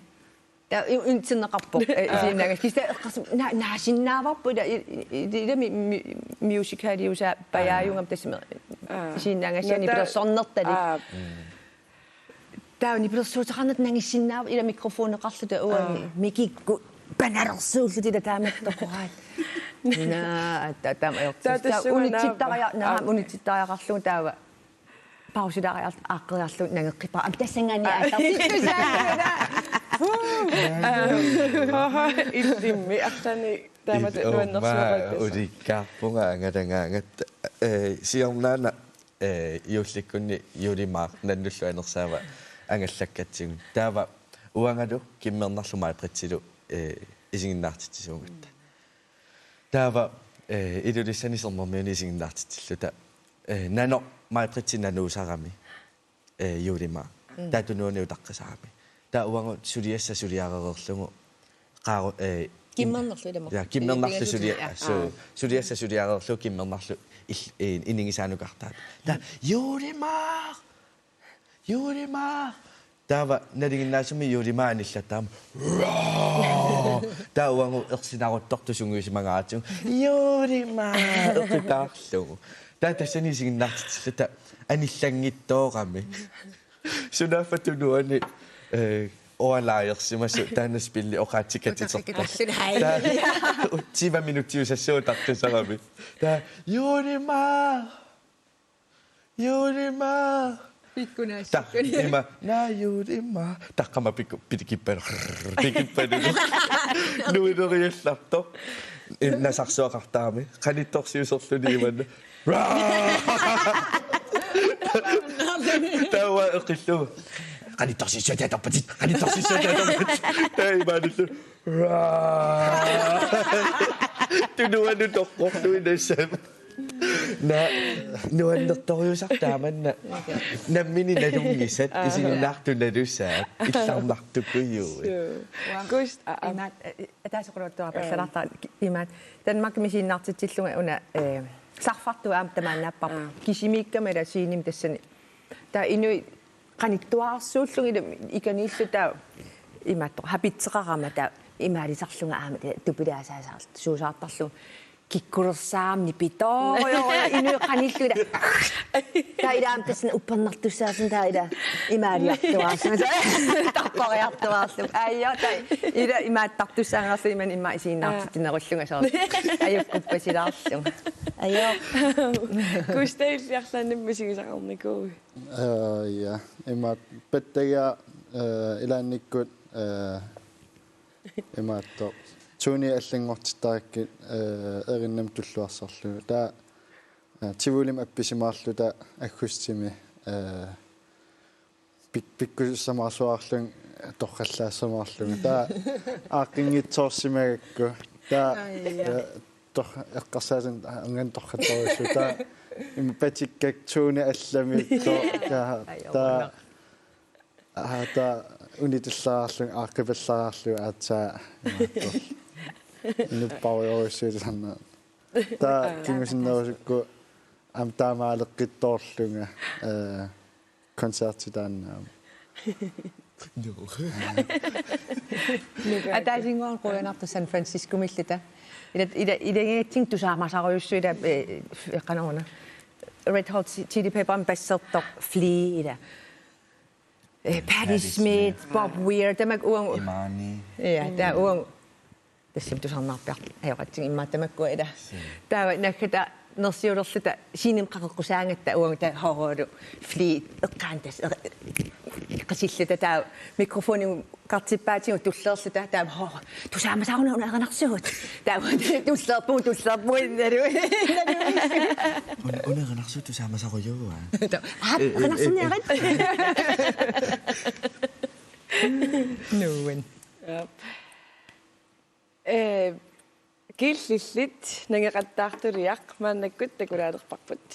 Taava i-, interneqarpoq. Eh, isiginnaagassiaq. Kisianni eqqarsarput na-, naasinnaavarput ila i-, i-, ila mi-, mi-, musicaliusaappajaajugami tassami. Isiginnaagassiaq nipilersornertalik. Taava nipilersuuteqarnertaq nangissinnaavoq ila mikrofoneqarluta uani mikikkut panalersuulluta ila taamattoqaraat. Naa, atta, taama ajortis. Taava tassunga unitsittaria-, naava, naava, unitsittariaqarlugu taava. Pausilaariart-, aaqqeriarlugu nangeqqipara. Am tassanngaanniit aallartillusaarluta. Aha, illimmi arlaanni taamata nuannersuaqattaasa. Ulikkaarpunga angalagaangatta. Eh, siornaana eh, juullikkunni juulimaaq nannullu anersaava angallakkatsigu. Taava uangalu Kimmernarlu Maj-Brittilu, eh, isiginnaartitsisuugatta. Taava, eh, Ilulissani Sermermiuni isiginnaartitsilluta. Eh, nanoq Maj-Britti nanuusarami. Eh, juulimaaq. Taava tunuani utaqqisarami. Taava uagut suliassaq suliarereerlugu. Qaaru-, eh, Kimmernarlu ilama. Ja, Kimmernarlu sulia-, su-, suliassaq suliareerlugu Kimmernarlu il-, eh, inigisaanukartaat. Taava, juulimaaq! Juulimaaq! Taava nalinginnaasumik juulimaaq anillattaarami. Taava uagut ersinaruttortut sungiusimagaatigut. Juulimaaq! Eqitaarlugu. Taava tassani isiginnaartitsilluta anillanngitsoorami. Sunaaffa tunuani, eh, oalaajersimasoq taanna spilli oqaatsit katiterput. Oqaatsit katiterput. Taava tyve minuttiusassuaq utaqqisarami. Taava, juulimaaq! Juulimaaq! Pikkunaassukkuni. Taava, ima, naa juulimaaq. Taqqama pikku-, pikippalu. Pikippalu. Nuileriallartoq. Nasarsuaqartarami. Qanittorsiuserluni imanna. Taava eqillugu. Qanittorsiissuatit atorpatit, qanittorsiissuatit atorpatit. Taava imaanillu. Tunuanut toqqorluinnassaaq. Naa, nuannertorujussuaq taamanna. Nammineq nalunngisat, isiginnaartut nalusaat, illarnartukujuit. Suu. Kust, a, a. Imaat, eh, ataaseq oqaluttuarput, eh, allanartara, imaat. Danmarkimi isiginnaartitsillunga una, eh, Sarfartut aamma tamaannaappara. Aa. Kisimiikkama ila scenemi tassani. Taava inuit qanittuararsuullugit ila ikaniillu taava imaattoq hapitseqarama taava imaalisarlunga aamma taava tupilaasaasaarl-, suusaartarlugu kikkulersaarami nipitoorujorujoq inuit qanillu ila. Taava ila aamma tassani uppernartussaasut taava ila imaaliartuaarlunga. Toqqoriartuaarlunga. Ajoo, taava ila imaattartussaanngorlunga imannak immaqa isiginnaartitsinerullunga soorlu. Ajukkuppasilaarlunga. Ajoo. Kustap illit arlaannut misigisaqarnikuuit? Eh, ja. Imaat pattagiaq, eh, ilaannikkut, eh, imaattoq. Tuunit allanngortittarakkit, eh, erinnami tulluarsarlugu. Taava, eh, Tivolimi appisimaarluta aggustimi, eh, pik-, pikkusissamaarsuarlunga torrallaassamaarlunga. Taava aaqqinngitsoorsimagakku. Taava, ai, ja, eh, tor-, eqqarsaatigalugu angannut torrattorujussuuvoq. Taava ima patikkakka tuunit allamik to-, ai, taava, ai, taava, aa, taava unitillaraarlunga aaqqipallaraarlunga aatsaat imaattoq. Inuppaarujorujussuu sanna. Taava kingusinnerusukku aamma taamaaleqqittoorlunga, eh, koncerti taanna aamma. Nå. Ataasinnguaq qujanartoq San Franciscomiilluta. Ila, ila, ilagigatsigit tusaamasarujussuit ila, eh, f-, qanoruna. Red Hot Chili Pepperimi bassertoq Flea ila. Eh, Patti Smith, Bob Weir, tamakku uagut. Imani. Ja, taava uagut. Tassami tusarnaarpiaq ajoqatsinga immaqa tamakkua ila. Taava naggataata nersiulerluta scenemut qaqeqqusaagatta uagut taava horrorlu Flea eqqaani tassa eq-, qasilluta taava mikrofoni kartippaatigut tulleerluta taava horror. Tusaamasaruna una erinarsuut. Taava tulleerpugut, tulleerpugut nalu-, nalu-. Una, una erinarsuut tusaamasarujuuaa. Taava, aa, eh, eh, erinarsorniarit. Eh. Nuan. Ja. Eh, killillit nangeqattaartuliaq maannakkut takulaalerparput.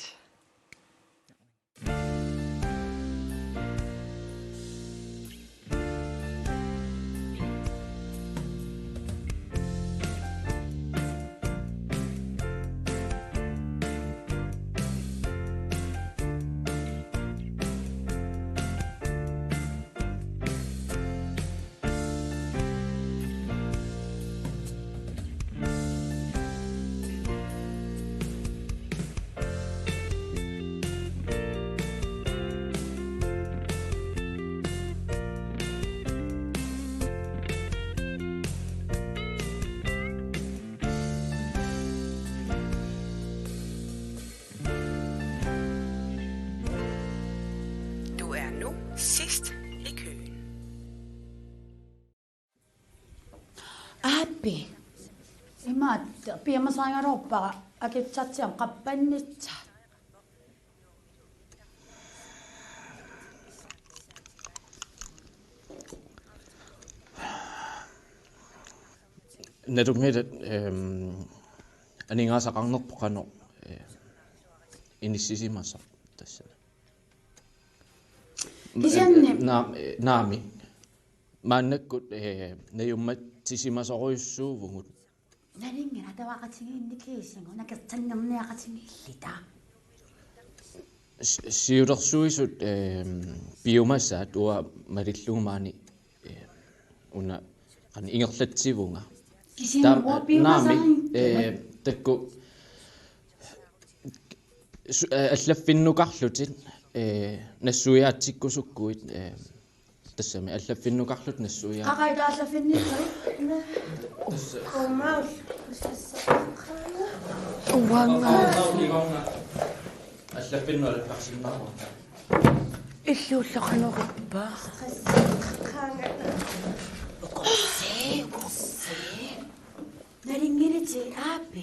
Du er nu sidst i køen. Aappi. Imaattoq, piumasarigaluarpara akitsatsiam qappannitsaat. Nalunngilat, ehm, aningaasaqarnerpoq qanoq, eh, inissisimasaq tassani. Kisianni. Naa-, naamik. Maannakkut, eh, najummatsisimasorujussuuvugut. Nalinngilaq, atavaqatigiinni kiisinnguit nakersannerniaqatigiilluta. Si-, siulersuisut, ehm, piumasaat uanga malillugu maani, eh, una qanoq ingerlatsivunga. Kisianni taam-, uanga piumasarinngikkuma. Naamik, eh, taakku su-, eh, allaffinnukarlutit, eh, nassuiaatsikkusukkuit, eh, tassami allaffinnukarlutit nassuiaat. Qaqaita allaffinnittut. Uanga. Allaffinnut alakkarsinnaavoq. Illuullaqanorippa. Ukorsi, ukorsi. Nalinngilitit aappi.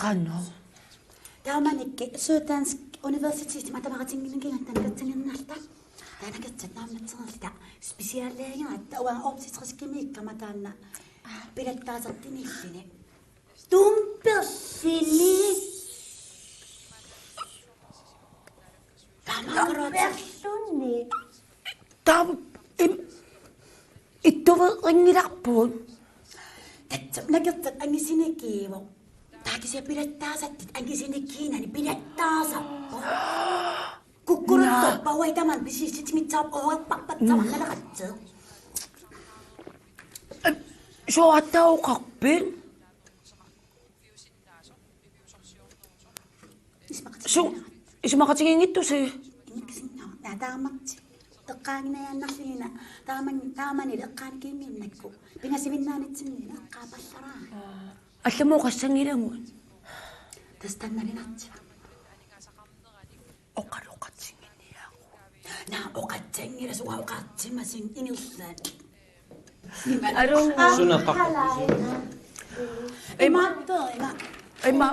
Qanoq. Taamanikkut Syddansk Universitetimi atavaqatigiinnikkut taanna nakersannerniarluta. Taanna nakersassat naammassinerluta. Specialiaanngilaq taava optitriskimiikkama taanna. Pilattaasartuniilluni. Tumperluni. Taamaakkalaat. Tumperluni. Taava im-, ittuveqanngilarput. Tassami nakertat angisinikiivoq. Taava kisianni pilattaasartut angisinikiinani pilattaasarput. Kukkuluttorpaa uanga tamanna pisiissutigissavara oorpassuarput tamanna naleqatseq. Soorlu oqarpit? Su-, isumaqatigiinngitsusi? Innikkasinnaavat. Naa taamatut. Eqqaannginajaannarlugina. Taaman-, taamani eqqaanikiinnginnakku. Pingasuinnaanitsinni eqqaapallaraangat. Allamut oqassanngilagut. Tassa taanna nalinartigu. Oqaloqatigiinniaruk. Naa oqassanngilagut, oqarsimasunga ingerlaannaq. Aluu. Sunaqa. Imaattoq, ima. Ima.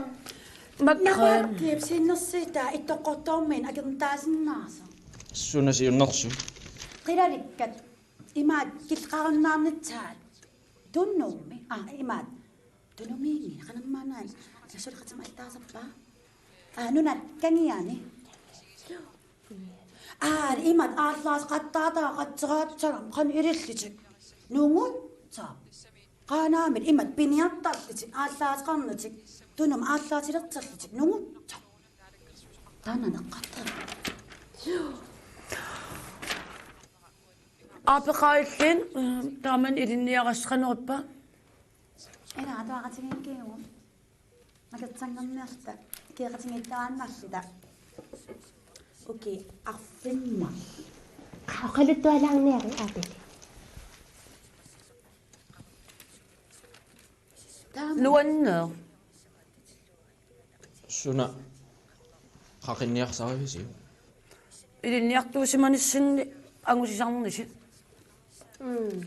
Makkan. Napaattiip sinnersitaa Ittoqqortoormiit akornutaasinnaasoq. Suna siunnersoq? Qilalikkat. Imaat killeqarunnaarnissaat. Tunummi. Aa, imaat. Tunumiinni, qanormaanna. Sasuleqatima allaasarpaa. Aa, nunat kangiani. Aa, imat aallaasaqattaartaqatteraatsaram qanoq ilillutik. Nungutsaap. Qaanaamit imat piniartarlutik, aallaasaqarnatik, tunumut aallaasilerterlutik, nungutsaap. Taanna neqqartara. Aapeqaallin, eh, taamani ilinniarassanerippa. Ila atavaqatigiikkigut. Nakersannerniarluta. Ikioqatigiittaraannarluta. Puki arfinnaq. Oqaluttualaarniaruk aapili. Taama. Nuanneq. Suna qaqinniarsarivisiuk? Ilinniartuusimanissinni angusisarnisi. Mm.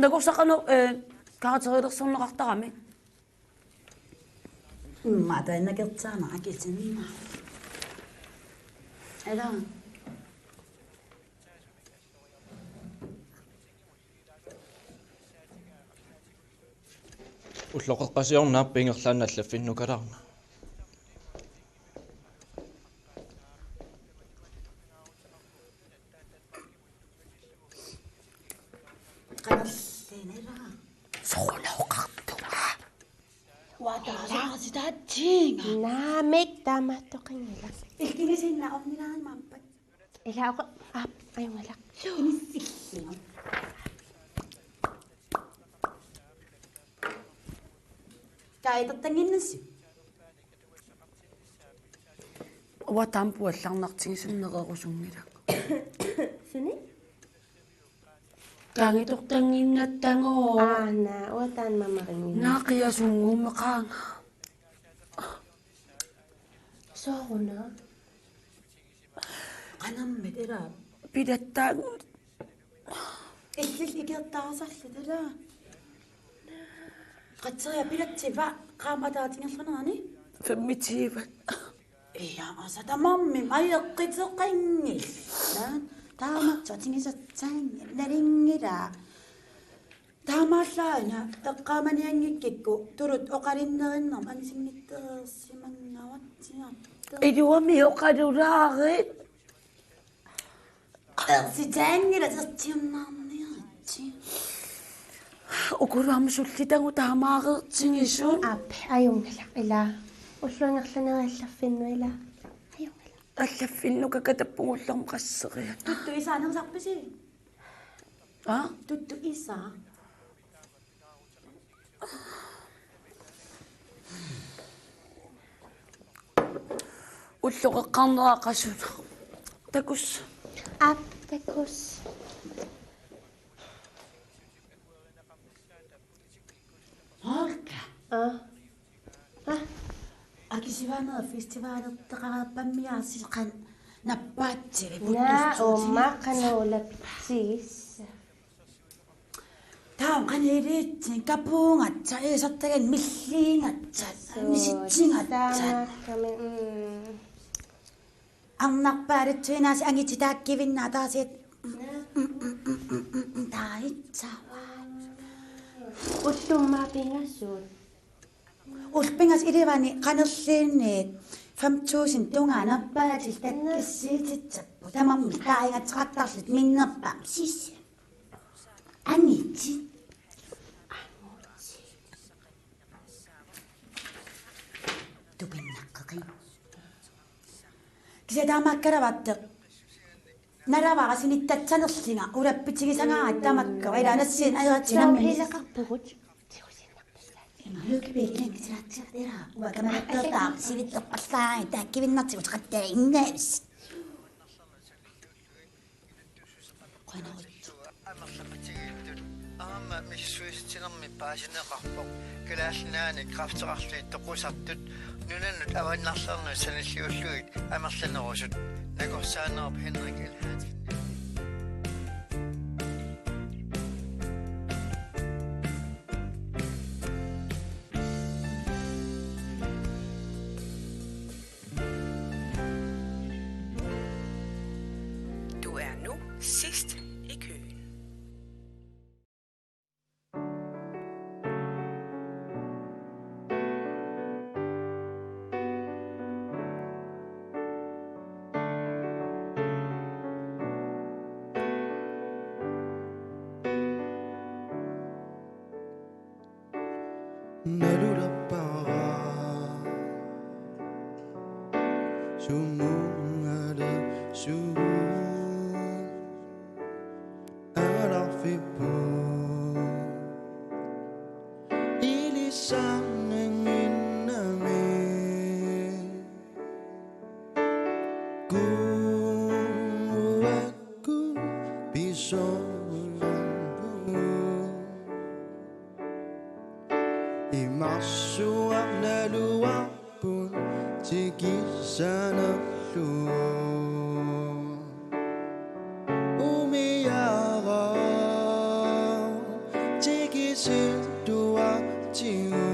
Nakorsaqanu, eh, karakterilersorneqartarami. Immaqa taanna kertsaana akisinna. Ela. Ulloqeqqasiornaappa ingerlaannaq allaffinnukalaarna. Qanerlinera. Soqunooqartunga. Uataasaqasitaatsinga. Naamik, taamaattoqanngilaq. Ilkingisiinna ornilaanngimmat. Ila oqa-, aap, ajunngilaq. Inissillugu. Taitertannginnassi. Uanga taama puallarnartigisanngi nererusunngilaq. Suni? Taangitortannginnattagooq. Aana, uanga taanna mamarinnginnakku. Naaqiasunnguummeqaanga. Sooruna? Qanermit ila? Pilattaanngilaq. Illillu ikiortarisarluta ila. Qatseria pilatsiva qaammat ataatingerlunerani? Femogtyve. Ja, altså, tamarmik ajoquteqanngillat. Taamaattoq tigusatsaanngilaq, nalinngilaq. Taamaallaat una eqqaamanianngikkikku tuluttut oqalunnerinnarmik angisinngitsoorsimanngaartiartoq. Iluamik oqalulaarit. Ersitaanngilaq, ersiummaarniaritsi. Ukulu aamma sullitagut taamaareertigisut. Aap, ajunngilaq ila. Ullup ingerlanerani allaffinnut ila. Ajunngilaq. Allaffinnukakka tappugullarmut qasseriarlunga. Tuttu isaanersarpisi? Aa? Tuttu isaa. Ulloqeqqarnera qasuna. Takuss. Aap, takuss. Holka. Aa. Aa. Akisuaneq festivalerteqareerpammiaasiqan nappaatsi. Naa, puttustuuti. Uumma qanoq ulapitsigis. Taava qaniiliitsi kapuungatsa, iisartagan milliingatsa, suu, misitsigatsa. Taamaakkami, mm. Arnarpaarutsuinaasi angititaakkivinna ataasiit. Naa. Taitsavaat. Ullummaa pingasut. Ullut pingasut ilivani qanerluunniit fem tusind tungaanut arpaatit takkissiititsapput. Tamarmik taaingatsaqartarlutik minnerpaamik sissi. Angitit. Tupinnaqqeqin. Kisianni taamaakkalavatteq. Nalavara sinittatsanerlunga ulappitigisagaat tamakku ila nassiin ajoratsinammi. Soorlu ileqarpugut. Ima Lykkebik ingiseratsiaq ila uanga kamanartortaa sivitsorpallaanngilaq taakkivinnartigut qattaaginnavisi. Qanoq. Amerlapitigiittut aamma misissuissinermi paasineqarpoq Kalaallit Nunaanni kræfteqarluni toqusartut nunanut avannarlernut sanilliullugit amerlanerusut nakorsaanerup Henrik L. Hansen. Du er nu sidst i køen. Nalulappara sumunngalu suut alarfipput ilisarnannginnami. Ku Marsuarnaluarput tikissanerlugu. Umiaraq tikisittuartigu.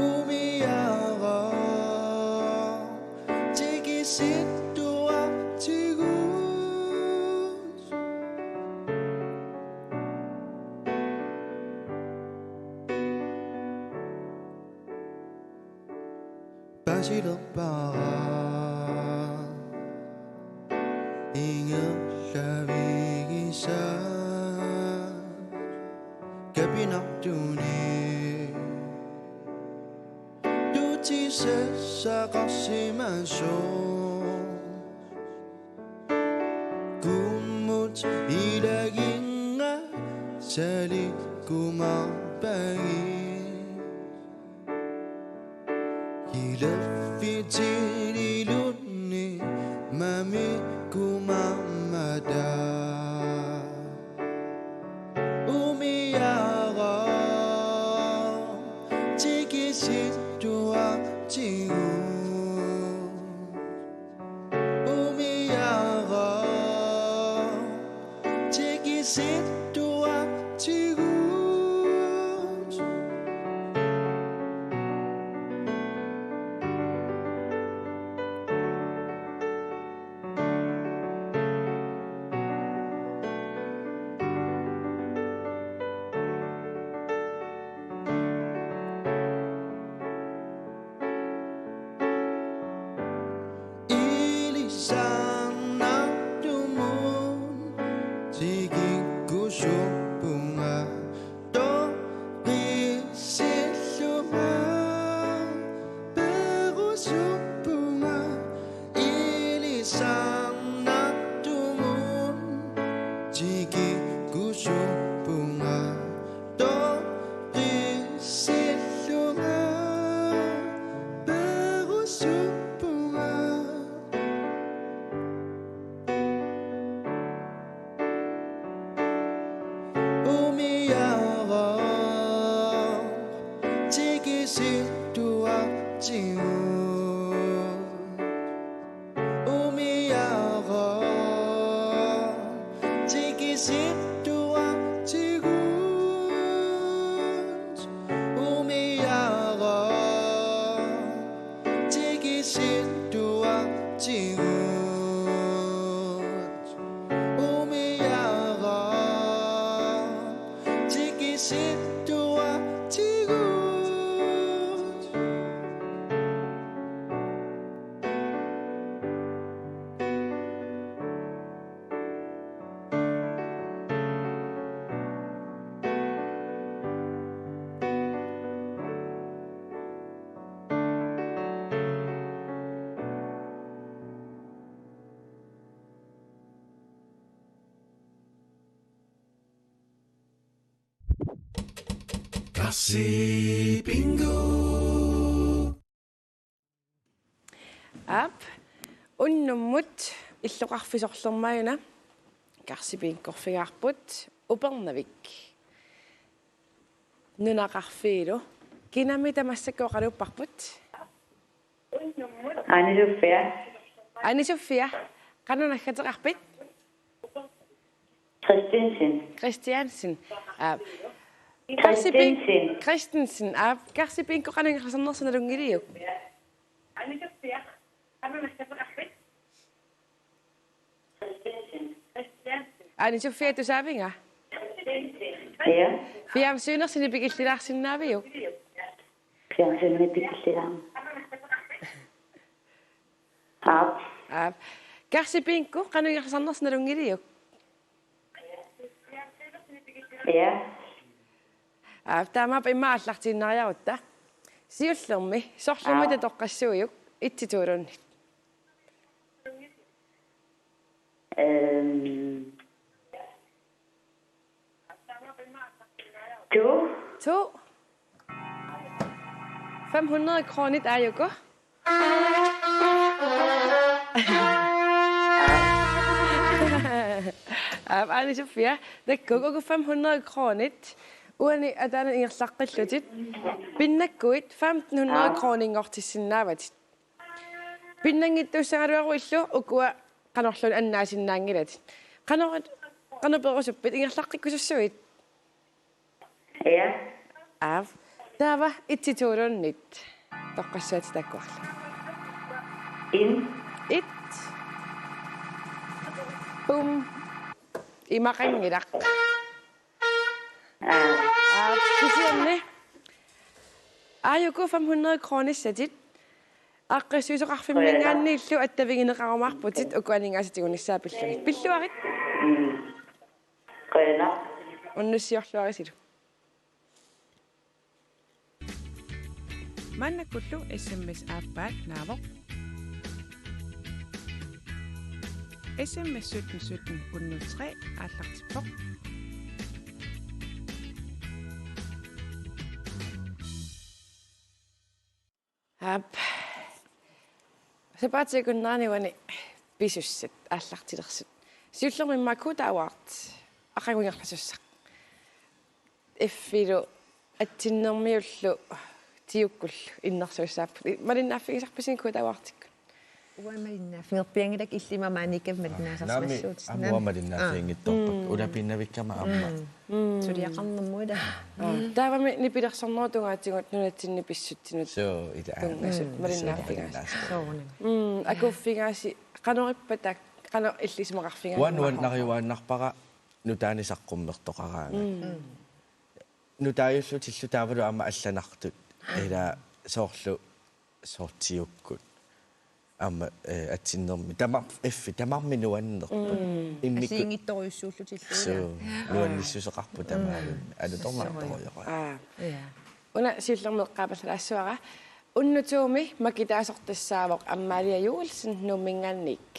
Umiaraq tikisittuartigu. Pasilerpara ingerlavigisaat kapinartunik tutisassaqarsimasoq. Kummut ilaginnga salikkumaarpagit. Kilerfitsililunni mamikkumaarmata. Umiaraq tikisittuartigu. Umiaraq tikisittuartigu. Ilisarnartumut tikikkusupunga toqqissillunga perusupunga ilisarnartumut tikikkusupunga toqqissillunga perusupunga. Umiaraq tikisittuartigu. Umiaraq tikisittuartigu. Umiaraq tikisittuartigu. Umiaraq tikisittuartigu. Karsi Bingo. Aap, unnummut illoqarfik sorlermajuna Karsi Bingo-rfigaarput, Upernavik nunaqarfiilu. Kinamita massakkut oqaluupparput? Ane Sofia. Ane Sofia, qanoq naggateqarpit? Christensen. Christiansen. Aap. Karsi Bin-, Christensen. Christensen. Aap, Karsi Bingo qanoq ingerlasarnersoq nalunngiliuk? Ane Sofia, tusaavinga? Ja. Fjernsynersi nikikillilaarsinnaaviuk? Fjernsynersi nikikillilaarn. Aap. Aap. Karsi Bingo qanoq ingerlasarnersoq nalunngiliuk? Ja. Aap, taamaappoq immaqa aallartiinnariarutta. Siullermik, sorlermik, aap, toqqassuujuk, et-ituuluunniit? Øhm. To. To. Fem hundrede kronit aajuku. Aap, Ane Sofia, takuuk, uku fem hundrede kronit Uani ataanani ingerlaqqillutit. Pinnakkuit femten hundrede Ah. kroninngortissinnaavatit. Pinnanngittuussagaluaruillu ukua qanorluunniit annaasinnaanngilatit. Qanoq, qanoq perusuppit, ingerlaqqikkusussuit? Ja. Aap. Taava et-ituuluunniit toqqassavat takuarlu. En. Et. Bum. Imaqanngilaq. Aap. Aap, kisianni. Aajuku fem hundrede kronissatit. Aaqqissuisoqarfimminngaanniillu attavigineqarumaarputit uku aningaasat tigunissaat pillugit. Pilluarit. Mm. Qujanaq. Unnussiorluarisilu. Maannakkullu S M S aappaat naavoq. S M S sytten sytten hundrede tre aallartippoq. Aap. Sapaatip akunnerani uani pisussat aallartilersut. Siullermik immaqa Kuuta Award aqagu ingerlasussaq. Effilu atsinnermiullu Tiukkullu innersuussaapput. Malinnaaffigisarpisiuk Kuuta Awardikkut? Uanga malinnaaffigerpianngilakka, illit maani ikka malinnaasarsimassuutit. Naamik, aamma uanga malinnaaffiginngitsoorpakka. Mm. Ulapiinnavikkama aamma. Mm. Mm. Suliaqarnermut ila. Aa, taavami nipilersornerup tungaatigut nunatsinni pissutsinut. Suu, ila. Tunngasut. Mm. Malinnaaffigaasi. Soorunami. Mm, akuuffigaasi qanoq ippa taak-, qanoq illit isumaqarfigaanni? Uanga nuannariuaannarpara nutaanik saqqummertoqaraangat. Mm. Nutaajullutillu taavalu aamma allanartut. Ila soorlu soorlu Tiukkut. Aamma, eh, atsinnermi. Tamar-, effi, tamarmik nuannerput. Mm. Immikkut. Assigiinngitsorujussuullutillu. Suu, nuannissuseqarput tamarmik. Mm. Alutornartorujussuaq. Aa. Ja. Una siullermik eqqaapallalaassuara. Unnuk to-mi makitaasoq tassaavoq Amalie Joelsen Nuumminngaanniit.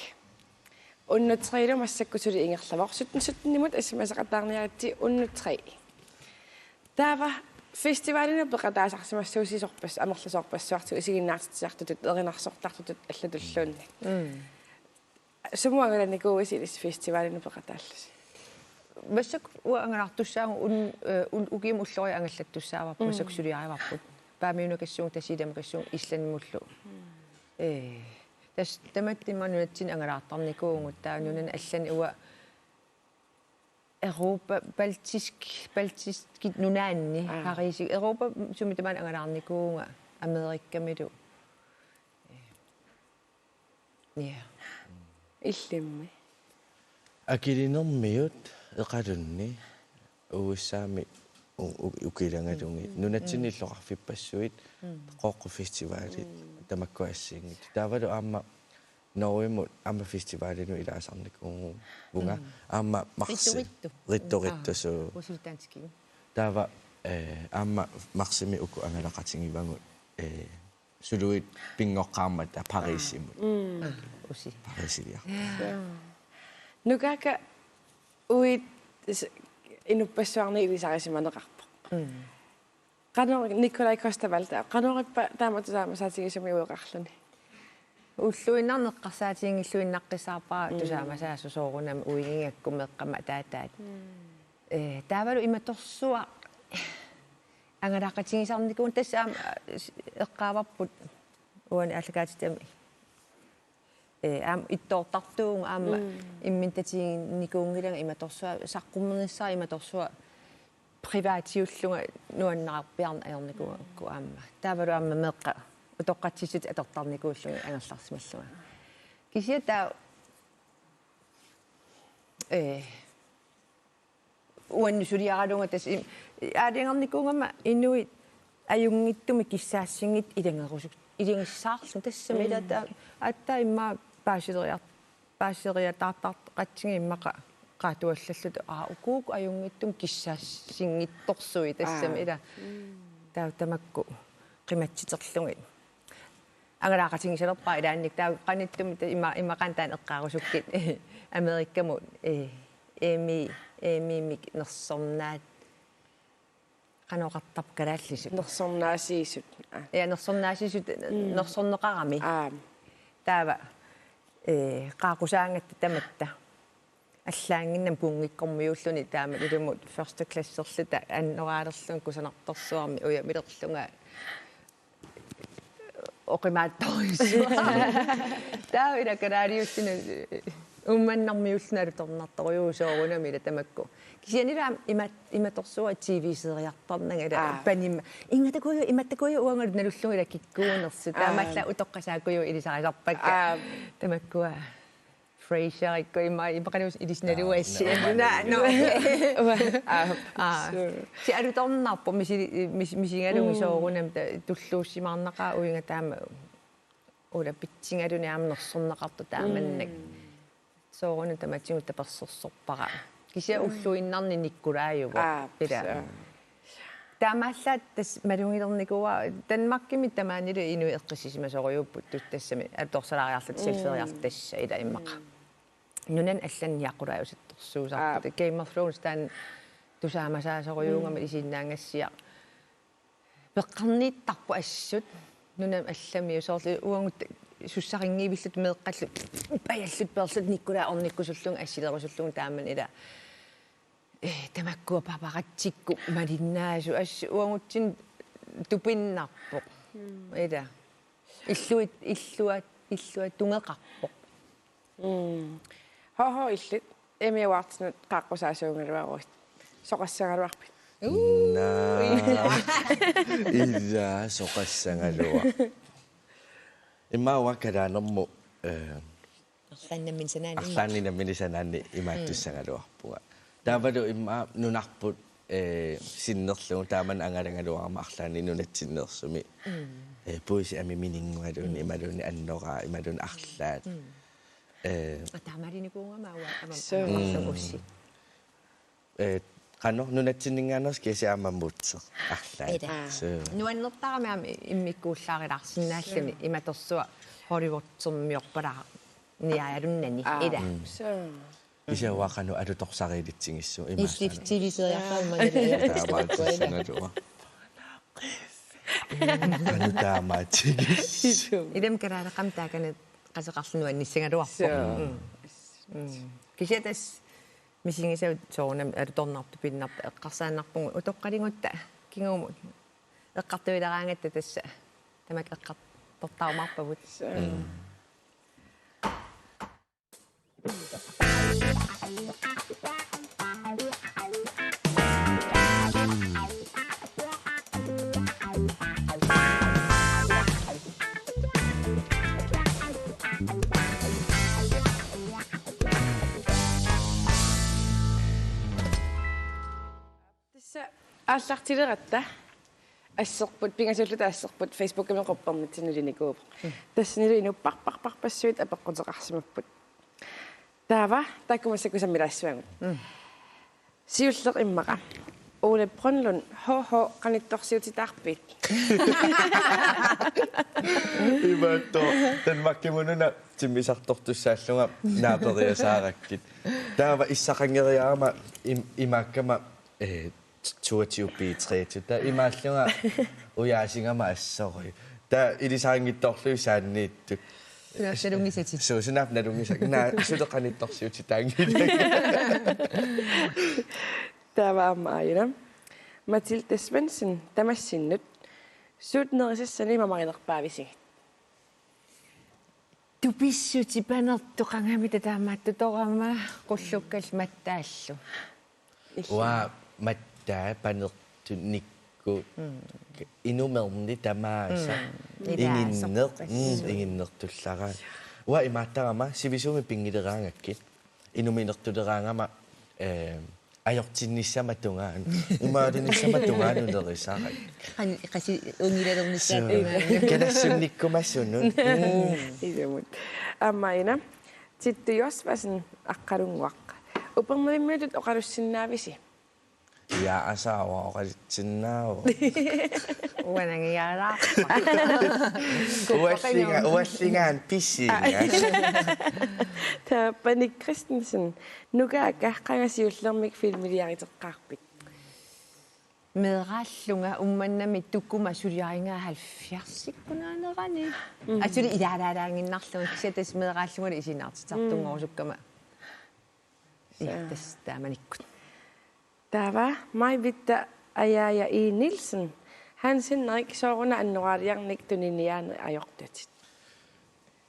Unnuk tre-lu massakkut suli ingerlavoq. Sytten sytten-imut S M S-eqattaarniaritsi unnuk tre. Taava festivalinut peqataasarsimassuusi sorpas-, amerlasoorpassuartigut isiginnaartitsisartutut, erinarsortartutut allatulluunniit. Mm. Sumut angalanikuuisi ilissi festivalinut peqataallusi? Massakkut uanga angalaartussaavugut un-, eh, un-, ukiumut ulloriit angallattussaavarput, mm, massakkut suliarivarput. Paamiunakassuunga, Tasiilamakassuunga, Islandimullu. Mm. Eh, tassa tamatta immaqa nunatsinni angalaartarnikuuvugut, taava nunani allani uanga Europa, baltisk, baltiskit nunaanni, aa, Parisi, Europa sumi tamaani angalaarnikuuvunga, Amerikamilu. Ja. Illimmi? Akilinermiut Eqalunni, U S A-mi u-, u-, ukilagalugit. Mm. Nunatsinni, mm, illoqarfippassuit, mm, Qooqqut Festivalit, mm, tamakku assigiinngitsut. Taavalu aamma Norgemut aamma festivalinut ilaasarnikuuvunga. Mm. Aamma marsi-, Rittu Rittu. Rittu Rittu, aa, suu. Usi danskit. Taava, eh, aamma marsimi uku angalaqatigivagut, eh, suluit pinngoqqaarmata Parisimut. Mm. Aa, usi. Parisiliarput. Ja. Nukaakka uit s-, inuppassuarnit ilisarisimaneqarpoq. Mm. Qanoq Nikolaj Coster-Waldau, qanorippa taamatut tusaamasaatigisumik ueqarluni? Ulluinnarni eqqarsaatiginngilluinnaqqissaarpara, mm, tusaamasaasoq soorunami uigigakku meeqqamik ataataat. Mm. Eh, taavalu imatorsuaq angalaqatigisarnikuuvunga, tassa aamma, eh, eqqaavarput uani aallakaatitami. Eh, aamma ittoortartuuvunga aamma, mm, imminut tatiginikuunngilanga imatorsuaq, saqqummernissaa imatorsuaq privatiullunga nuannarpiarneq ajornikuugakku aamma. Taavalu aamma meeqqat utoqqatsissut atortarnikuullugit angerlarsimallunga. Kisianni taava, eh, uannut suliaralunga tassa im-, aalajangernikuugama inuit ajunngitsumik kissaassinngitsut ilagerusuk-, ilagissaarlugit tassami, mm, ila ta-, aatsaat immaqa paasileriar-, paaseriataartartoqatsigu immaqa qaatuallalluta, aa, ukuuku ajunngitsumik kissaassinngitsorsuit tassami, aa, ila. Mm. Taava tamakku qimatsiterlugit. Angalaqatigisalerpara ilaannikkut, taava qanittumi ta-, ima-, imaqaana taanna eqqaarusukkit Amerikamut, eh, Emmy, Emmymik nersornaat, qanoq oqartarpa kalaallisut? Nersornaasiisut. Aa. Ja, nersornaasiisut, mm, nersorneqarami. Aa. Taava, eh, qaaqqusaangatta tamatta. allaannginnami kuunngikkormiuulluni taama ilumut første klasserluta annoraalerlunga kusanartorsuarmi ujamilerlunga oqimaattorujussuaq. Taava ila kalaaliulluni Uummannarmiuulluni alutornartorujussuuvoq soorunami ila tamakku. Kisianni ila ima-, imatorsuaq T V-seriartarnanga ila Aa. Panimma. Ingatakkuuju, imatakkuuju uangalu nalullugu ila kikkuunersut. Aa. Taamaallaat utoqqaat saakkuuju ilisarisarpakka. Aa. Tamakkua. Frasier ikku ima ipaqaluus ilisinaluassi. Aa, no, no. Aa, aa. Suu. Si alutornarpoq misi-, mis-, misigalugit Mm. soorunami ta-, tulluussimaarnaqaaq uinga taama ula pitsigaluni aamma nersorneqartoq taamannak. Mm. Soorunami tamatigut tapersersorpara. Kisianni Mm. ulluinnarni Nikolaiuvoq. Aa, ila. Suu. Taamaallaat tassa malugilernikuuara Danmarkimi tamaanilu inuit eqqissisimasorujuupput tassa tassami alutorsalaariarluta Mm. T V-seriarluta tassa ila immaqa. Mm. Nunani allani Nikolaiusuttorsuusarput. Aap. Game of Thrones taanna tusaamasaasorujuugama Mm. isiginnaagassiaq. Peqqarniittarput assut nunani allamiut soorlu uagut sussarinngivilluta meeqqallu pajalluta peerluta Nikolai ornikkusullunga assilerusullunga taamani ila. Eh, tamakkua paparatsikkut malinnaasut assut uagutsinnut tupinnarpoq. Mm. Ila. Illuat, illuat, illuatungeqarpoq. Mm. H H illit Emmy Awardsinut qaaqqusaasuugaluaruit. Soqassagaluarpit? Naa. Ila soqassagaluaq. Immaqa uanga kalaanermut, eh, Arlaanni nammineq sanaani. Arlaanni nammineq sanaani imaattussagaluarpunga. Taavalu immaqa nunarput, eh, sinnerlugu taamani angalagaluarama arlaanni nunatsinneersumi. Mm. Eh, puisit amimininngualuunniit Mm. imaluunniit annoraat imaluunniit arlaat. Mm. Eh. Aa, taamalinikuugama uanga aamma Suu. Aamma Mm. ussi. Eh, qanoq nunatsinninngaanneersut kisianni aamma Mozart arlaat. Ila. Aa. Suu. Nuannertarami aamma immikkuullaarilaarsinnaalluni Suu. imatorsuaq Hollywoodsermiorpalaarniaalunnani. Aa. Ila. Mm. Suu. Kisianni uanga qanoq alutorsariilitsigissuugut Illit imaassaana. T V-seriartarmat Aa. Taamaattussangaluaq. Qanoq taamaatsigis. Ilami kalaaleqami taakani qaseqarluni nuannissagaluarpoq. Suu. Mm. Mm. Kisianni tassa misigisavut soorunami alutornartut pinnartut eqqarsaannarpugut utoqqaligutta kingumut eqqartuileraangatta tassa tamakku eqqartortarumaarpagut. Suu. Mm. Tassa aallartileratta asserput, pingasulluta asserput, Facebookimi quppernitsinnut ilinikuuvoq. Mm. Tassanilu inuppassuit apeqquteqarsimapput. Taava, taakku massakkut sammilaassuagut. Mm. Siulleq immaqa. Ole Brønlund, H H, qanittorsiutitaarpit? Imaattoq, Danmarkimut una timmisartortussaallunga naaperiasaarakkit. Taava issaqanngeriarama im-, imaakkama, eh, toogtyve B treogtyve. Taava imaallunga ujaasigama assorui. Taava ilisarinngitsoorlugit saanniittut. Sunaaffa nalunngisatit. Suu, sunaaffa nalunngisakka. Naa, suli qanittorsiutitaanngilakka. Taava aamma aajuna. Mathilde Svendsen, tamassinnut. Suut nerisassani mamarinerpaavisigit? Tupissutit panertoqangamik taamaattutorama qullukkallu mattaallu. Uanga mattaa panertunikku Mm. inumerni tamaasa. Mm. Iginneq, ilaasorpassuit. Mm, iginnertullaraat. Uanga imaattarama sivisuumik pinngileraangakkit. Inuminertuleraangama, eh, ajortinnissama tungaanut. Imaalinissama tungaanut nerisarakku. Qan-, qasi ungilalernissaa Suu. Tungaanut. Kalassunnikkumasunut. Mm. Ilumut. Aamma aajuna, Tittu Josvasen Aqqalunnguaq. Upernavimmiutut oqalussinnaavisi? Ja, asaava oqalussinnaavoq. Uanangiaalaarpa. Uallinga-, uallingaanut pisinga. Taava Panik Christensen, Nukaakka, qanga siullermik filmiliariteqqaarpit? Meeraallunga Uummannami Tukuma suliarigaa halvfjerdsikkunaanerani. Mm. Asuli ilaalaalaannginnarlunga kisianni tassa meeraallungalu isiginnaartitsisartunngorusukkama. Mm. Ii, tassa taamanikkut. Taava Maj-Britta Ajaja E. Nielsen. Hansen Rik, sooruna annoraaliarnik tuniniaaneq ajortatit?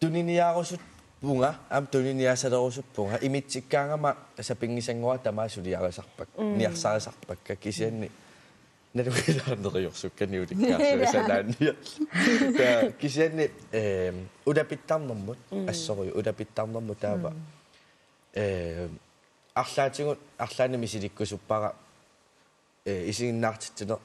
Tuniniaarusuppunga, aamma tuniniaasalerusuppara. Imitsikkaangama sapinngisanngua tamaat suliarisarpakka, mm, niarsarisarpakka, kisianni nalugilaarneriorsukkani ulikkaarlunga sanaanniarlunga. Taava kisianni, ehm, ulapittarnermut, mm, assorujuk, ulapittarnermut taava. Mm. Ehm, arlaatigut, arlaannik misilikkusuppara, eh, isiginnaartitsineq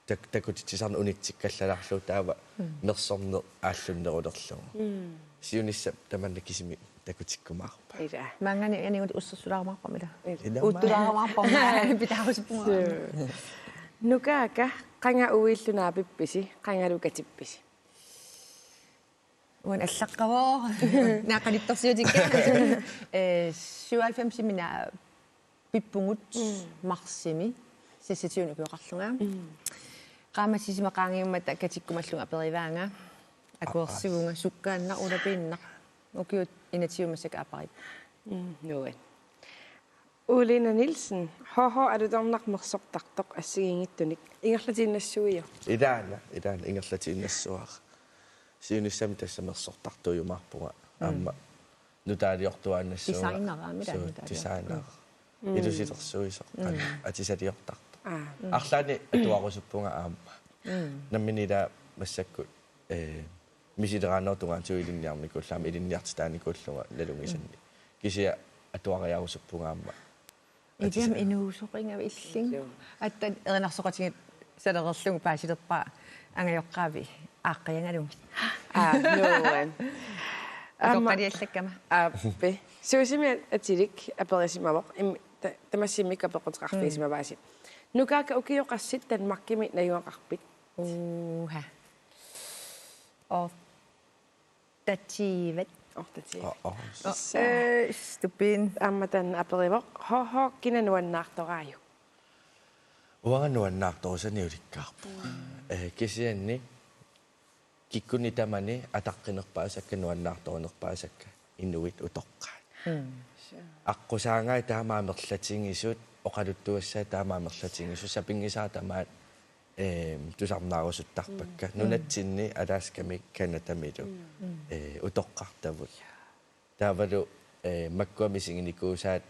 tak-, takutitsisarneq unitsikkallarlugu taava, mm, mersorneq aallunnerulerlugu. Mm. Siunissami tamanna kisimi takutikkumaarpara. Ila. Maanngaanniit anigut ussersulaarumaarpara ila. Ila. Uttulaarumaarpara. Pitaarusuppara. Suu. Nukaaka, qanga uiillu naapippisi, qangalu katippisi? Uani allaqqavoq. Naaqalittorsiutikka. Eh, syvoghalvfemsimi naapippugut, mm, marsimi, seksogtyvenik ukioqarlunga. Mm. Qaammatit sisamat qaangiummata katikkumallunga aperivaanga. Akuersivunga, sukkaannaq, ulapiinnaq. Ukiut enogtyve massakkut aappariipput. Mm, nuan. Uliina Nielsen, H H alutornaq mersortartoq assigiinngitsunik. Ingerlatiinnassuiuk? Ilaana, ilaana ingerlatiinnassuara. Siunissami tassa mersortartuujumaarpunga. Mm. Aamma nutaaliortuaannassuunga. Designeraami ilaana. Suu, nutaaliortuaannassuunga. Designera. Mm. Ilusilersuisoq. Mm. Atisaliortartoq. Aa. Mm. Arlaannik atuarusuppunga aamma. Mm. Nammineq ila massakkut, eh, misileraannerup tungaanut ilinniarnikuullunga, ilinniartitaanikuullunga nalunngisannik. Mm. Kisianni atuariarusuppunga aamma. Iliam atisaq. Inuusoqinga illing. Joo. Aatsaat erinarsoqatigiit salereerlugit paasilerpara angajoqqaavi aaqqiagalugit. Aa, nuan. Aamma. Atoqqaliallakkama. Aappi. Suusimi atilik aperisimavoq. Im-, ta-, tamassimmik apeqquteqarfigisimavaasi. Mm. Nukaaka, ukioqassit Danmarkimi najugaqarpit? Uha. Otteogtyve. Otteogtyve. Åh, åh. Tassa. Øh, stupin. Aamma taanna aperivoq. H H, kina nuannaartoraajuk? Uanga nuannaartorusani ulikkaarpunga. Mm. Eh, kisianni kikkunnit tamanit ataqqinerpaasakka, nuannaartorinerpaasakka inuit utoqqaat. Mm. Aqqusaagaat taama amerlatigisut, oqaluttuassaat taama amerlatigisut, sapinngisaat tamaat, ehm, tusarnaarusuttarpakka. Mm. Nunatsinni, Alaskami, Canadamilu, mm, eh, utoqqartavut. Taavalu, eh, makkua misiginikuusaat,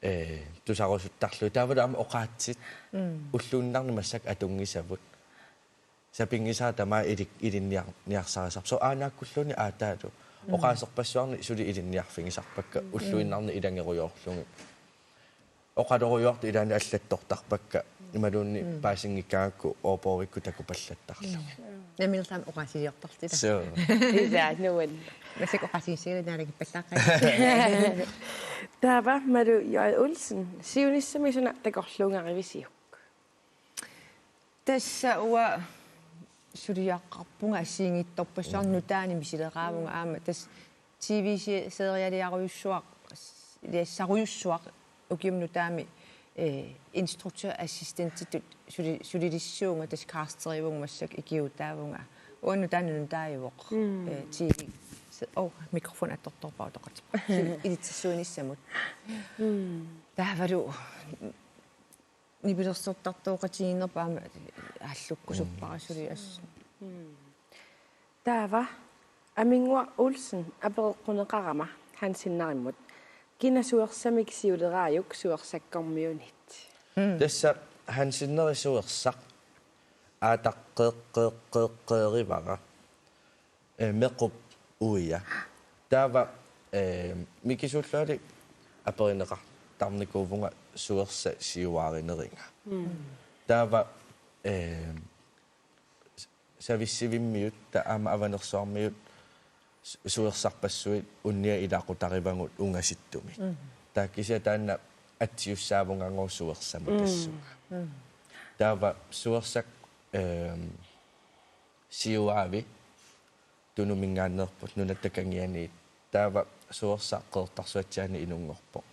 eh, tusarusuttarlugit. Taavalu aamma oqaatsit, mm, ulluinnarni massakkut atunngisavut. Sapinngisaat tamaat ili-, ilinniar-, niarsarisarput. Soorlu aanaakkulluunniit aataalu. Mm. Oqaaserpassuarnik suli ilinniarfigisarpakka, mm, ulluinnarni ilagerujoorlugit. Oqalorujoortut ilaanni allattortarpakka, imaluunniit, mm, paasinngikkaangakku Aalborgikkut takupallattarlugit. Mm. Nammineq taama oqaasiliortarluta. Suu. Ilaa, nuan. Massakkut oqaasigissagiga naalagippallaaqaanga. Taava Malu J. Olsen, siunissami suna takorluugarivisiuk? Tassa uanga suliaqarpunga assigiinngitsorpassuarnik, mm, nutaanik misileraavunga aamma tassa T V-serialiarujussuaq, iliassarujussuaq ukiumi nutaami, eh, instruktørassistentitut suli-, sulilissuunga tassa casteriuvunga massakkut ikiuutaavunga. Uanga nutaanut nutaajuvoq, mm, eh, T V. Se-, oh, mikrofon attortorpaa utoqqatserpunga. Suli ilitsersuinissamut. Mm. Taavalu nipilersortartooqatigiinnerput aamma aallukkusuppara suli assut. Mm. Taava Aminnguaq Olsen apereqquneqarama Hansenerimmut: Kina suersamik siuleraajuk suersakkormiunit? Mm. Tassa Hanseneri suersaq aataqqeqqeqqeqqeerivara. Eh, mequp uia. Taava, eh, mikisuulluali aperineqartarnikuuvunga suersaq siuaarineriga. Mm. Taava, eh, s-, Savissivimmiut, taava aamma Avanersuarmiut s-, suersarpassuit unnia ilaqutarivagut ungasittumik. Mm. Taava kisianni taanna atsiussaavunga suersamut, mm, tassunga. Mm. Taava suersaq, eh, siuaavi Tunuminngaanneerput, nunatta kangianiit. Taava suersaq Qeqertarsuatsiaani inunngorpoq.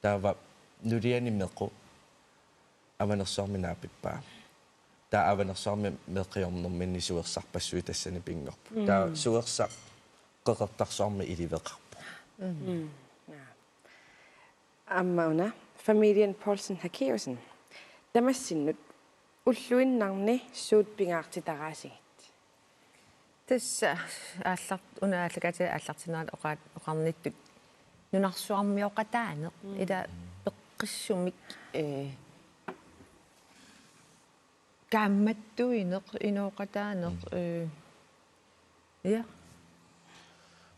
Taava nuliani mequ Avanersuarmi naapippaa. Taava Avanersuarmi meqiornerminni suersarpassuit tassani pinngorput. Mm. Taava suersaq Qeqertarsuarmi iliveqarpoq. Mm. Mm. Naa. Aamma una familien Poulsen Hakeusen. Tamassinnut ulluinnarni suut pingaartitaraasigit? Tassa aallart-, una aallakaatitaasa aallartinnerata oqa-, oqarnittut nunarsuarmioqataaneq, mm, ila peqqissumik, eh, kaammattuineq, inooqataaneq, mm, eh, ja.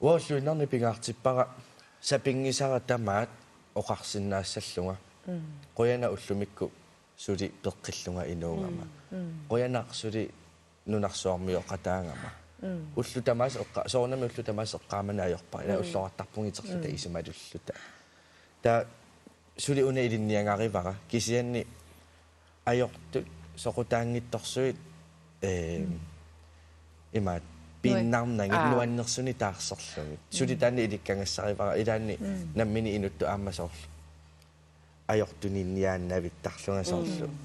Uanga ulluinnarni pingaartippara sapinngisara tamaat oqarsinnaassallunga. Mm. Qujanaq ullumikkut suli peqqillunga inuugama. Mm, mm. Qujanaq suli nunarsuarmioqataagama. Mm. Ullut tamaasa eqqa-, soorunami ullut tamaasa eqqaamani ajorpara. Ila, mm, ullorartarpunga iterluta, mm, isumalulluta. Taava suli una ilinniagarivara, kisianni ajortut soqutaanngitsorsuit, eh, mm, imaat, nua-, piinnarnagit, aa, nuannersunik taarserlugit. Suli, mm, taanna ilikkagassarivara, ilaanni, mm, nammineq inuttut aamma soorlu ajortuninniaannavittarlunga soorlu. Mm.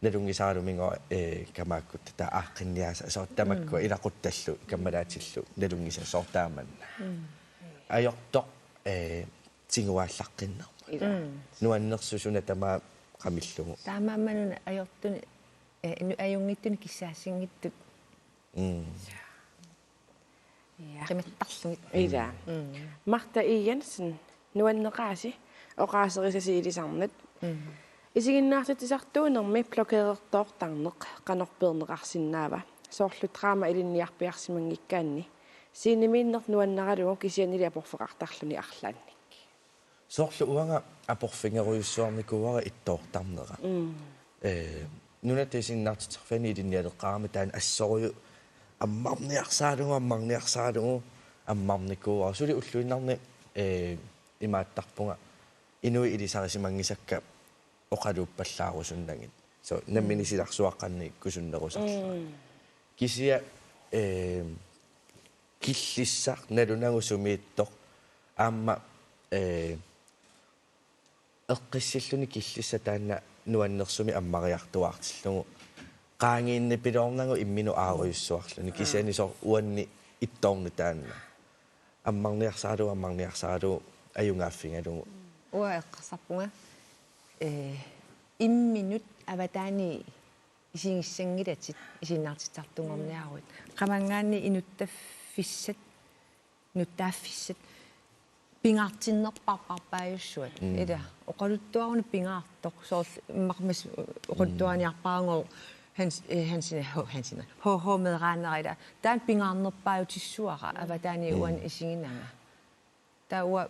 Nalunngisaraluminngooq, eh, kamaakkutta taava aaqqinniaasa, soorlu tamakkua, mm, ilaquttallu kammalaatillu nalunngisaat soorlu taamanna. Mm. Ajortoq, eh, tiguaallaqqinnermut. Ila. Mm. Nuannersuusoq una tamaat qamillugu. Taamaammat una ajortuni, eh, nu-, ajunngitsuni kissaassinngitsut. Mm. Ja. Qimattarlugit. Ila. Mm. Martha E. Jensen, nuanneqaasi oqaaserisasi ilisarnat. Mm. Isiginnaartitsisartuunermi blokerertoortarneq qanoq peerneqarsinnaava? Soorlu drama ilinniarpiarsimanngikkaanni. Scenemiinneq nuannaralugu kisiannili aporfeqartarluni arlaannik. Soorlu uanga aporfigerujussuarnikuuara ittoortarnera. Mm. Eh, Nunatta Isiginnaartitsisarfiani ilinnialeqqaarama taanna assorujuk ammarniarsaralugu, ammarniarsaralugu ammarnikuuara. Suli ulluinnarni, eh, imaattarpunga inuit ilisarisimanngisakka oqaluuppallaarusunnagit. So, nammineq, mm, silarsuaqqannikkusunnerusarlunga. Mm. Kisianni, eh, killissaq nalunagu sumiittoq aamma, eh, eqqissilluni killissaq taanna nuannersumik ammariartuaartillugu. Qaangiinnipiloornagu imminut aarujussuarluni. Kisianni soorlu uanni ittoorneq taanna. Ammarniarsaralugu, ammarniarsaralugu, ajugaaffigalugu. Uanga eqqarsarpunga, eh, imminut avataani isigissanngilatit isiginnaartitsisartunngorniaruit. Qamanngaanniit inuttaffissat, nuttaaffissat pingaartinnerpaarpaarpaajussuat. Mm. Ila, oqaluttuaruni pingaartoq, soorlu immaqa massakkut oqaluttuariarpara, mm, Hans, eh, Hansen, ho-, Hansen, H H meeraanera ila. Taanna pingaarnerpaajutissuara, mm, avataani, mm, uani isiginanga. Taava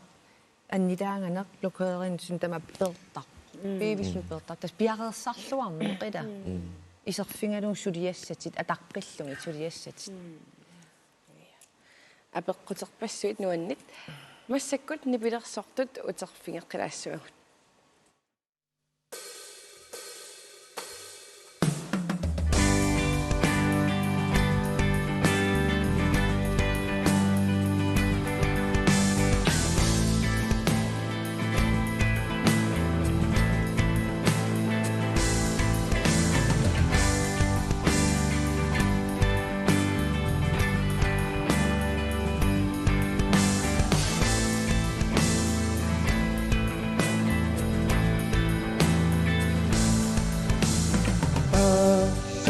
annilaanganeq blokeerineq suna tamaat peertarpoq. Mm. Piviusumik peertarpoq. Tassa piareersarluarneq ila. Mm. Iserfigalugu suliassatit, ataqqillugit suliassatit. Mm. Apeqquterpassuit nuanneq. Massakkut nipilersortut uterfigeqqilaassavagut.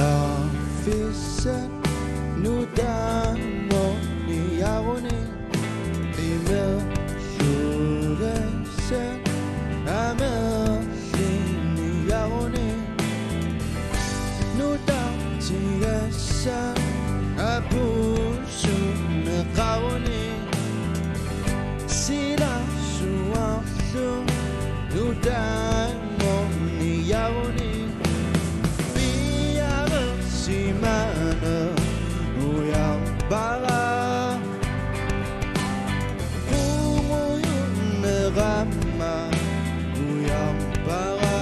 Aallarfissat nutaamorniaruni, imersugassat amerliniaruni, nutartigassat apuussuneqaruni, silarsuarlu nutaamorniaruni, piareersimaneq ujarpara. Qungujunneqarama ujarpara.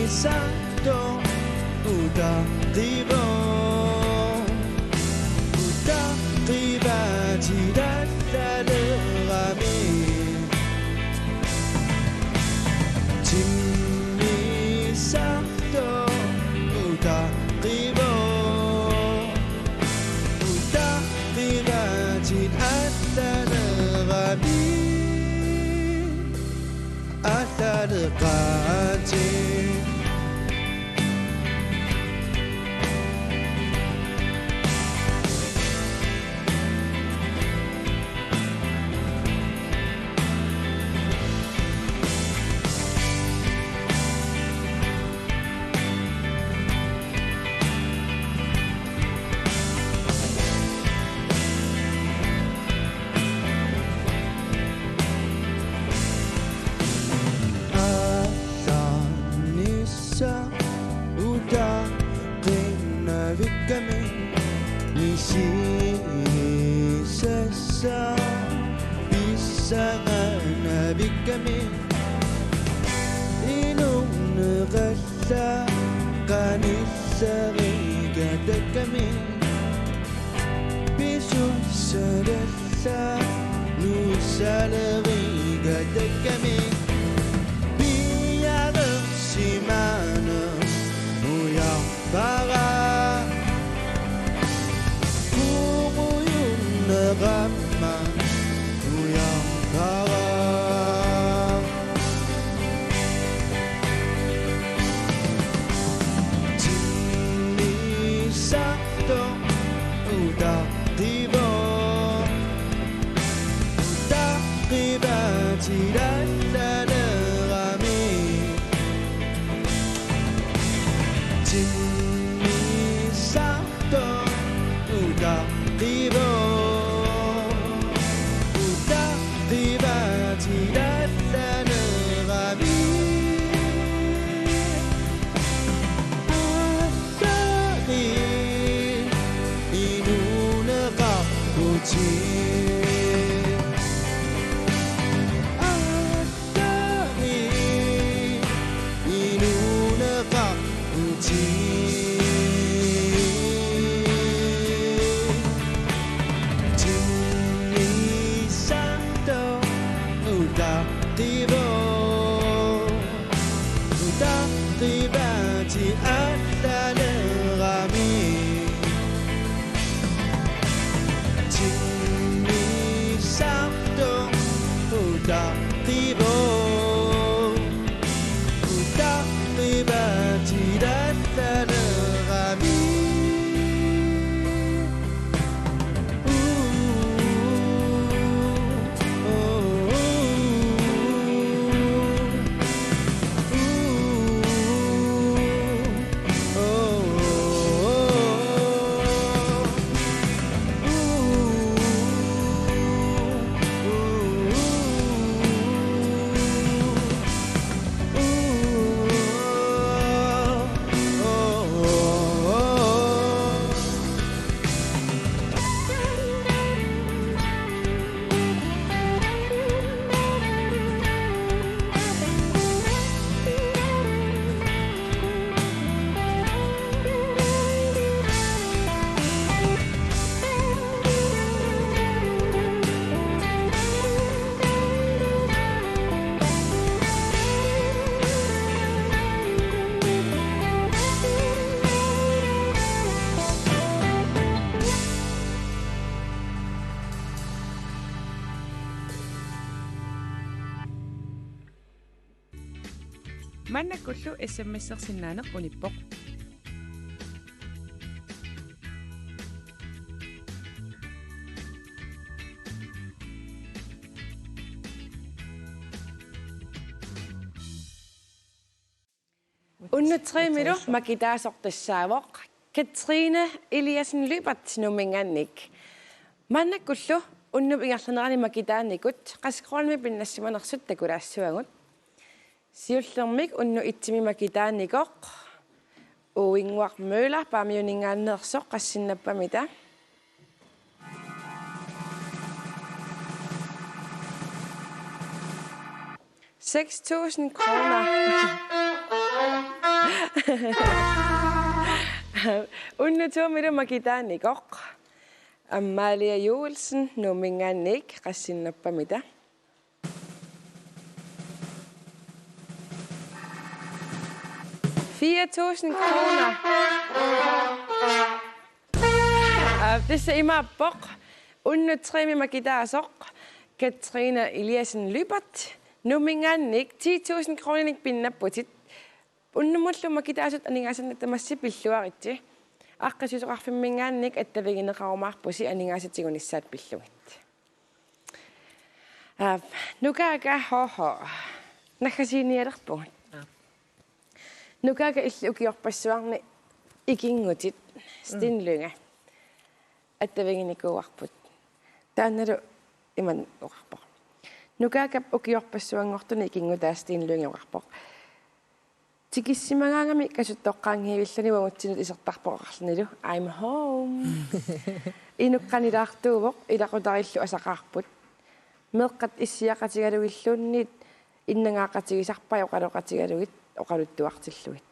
Timmisartoq utaqqivoq. Utaqqivaatilalerami. Timmisartoq utaqqivoq. Allalerami, allaleqaatit. Aallarnissaq utaqqinnavikkami, misissassaq pissangannavikkami, inunneqallaq qanilleriigatakkami, pisussalallaq nuissaleriigatakkami, piareersimaneq ujarpara, kuujunneqarmat ujarpara. Timmisartoq utaqqivoq, utaqqivaatilallalerami. Timmisartoq utaqqivoq, utaqqivaatilallalerami. Allanik inuuneqarputit. Allanik inuuneqarputit. Timmisartoq utaqqivoq, utaqqivaatilallalerami. Timmisartoq utaqqivoq, utaqqivaatilallalerami. Maannakkullu S M S-ersinnaaneq unippoq. Unnuk tre-milu makitaasoq tassaavoq Katrine Eliasen Lyberth Nuumminngaanniit. Maannakkullu unnuup ingerlanerani makitaanikut qassit koruunimik pinnassimanersut takulaassavagut. Siullermik unnuk et-imi makitaanikoq Uinguaq Møller Paamiuninngaanneersoq, qassinnappammita? Seks tusind kroner. Unnuk to-milu makitaanikoq Amalie Joelsen Nuumminngaanniit, qassinnappammita? Fire tusind kroner. Aa, tassa imaappoq. Unnuk tremi makitaasoq Katrine Eliasen Lyberth, Nuumminngaanniit ti tusind kroninik pinnapputit. Unnummullu makitaasut aningaasannik tamassi pilluaritsi. Aaqqissuisoqarfimminngaanniit attavigineqarumaarpusi aningaasat tigunissaat pillugit. Aap, Nukaaka H H. Naggasiinialerpugut. Aap. Nukaaka illit ukiorpassuarni ikinngutit, Steen Lynge, attaviginikuuarput. Taannalu ima oqarpoq: Nukaakap ukiorpassuanngortuni ikinngutaa Steen Lynge oqarpoq: Tikissimagaangami kasuttoqqaanngiivilluni uagutsinnut isertarpoq oqarlunilu: I'm home. Inuk qanilaartuuvoq, ilaqutariillu asaqaarput. Meeqqat issiaqatigalugilluunniit innangaaqatigisarpai oqaloqatigalugit oqaluttuartillugit.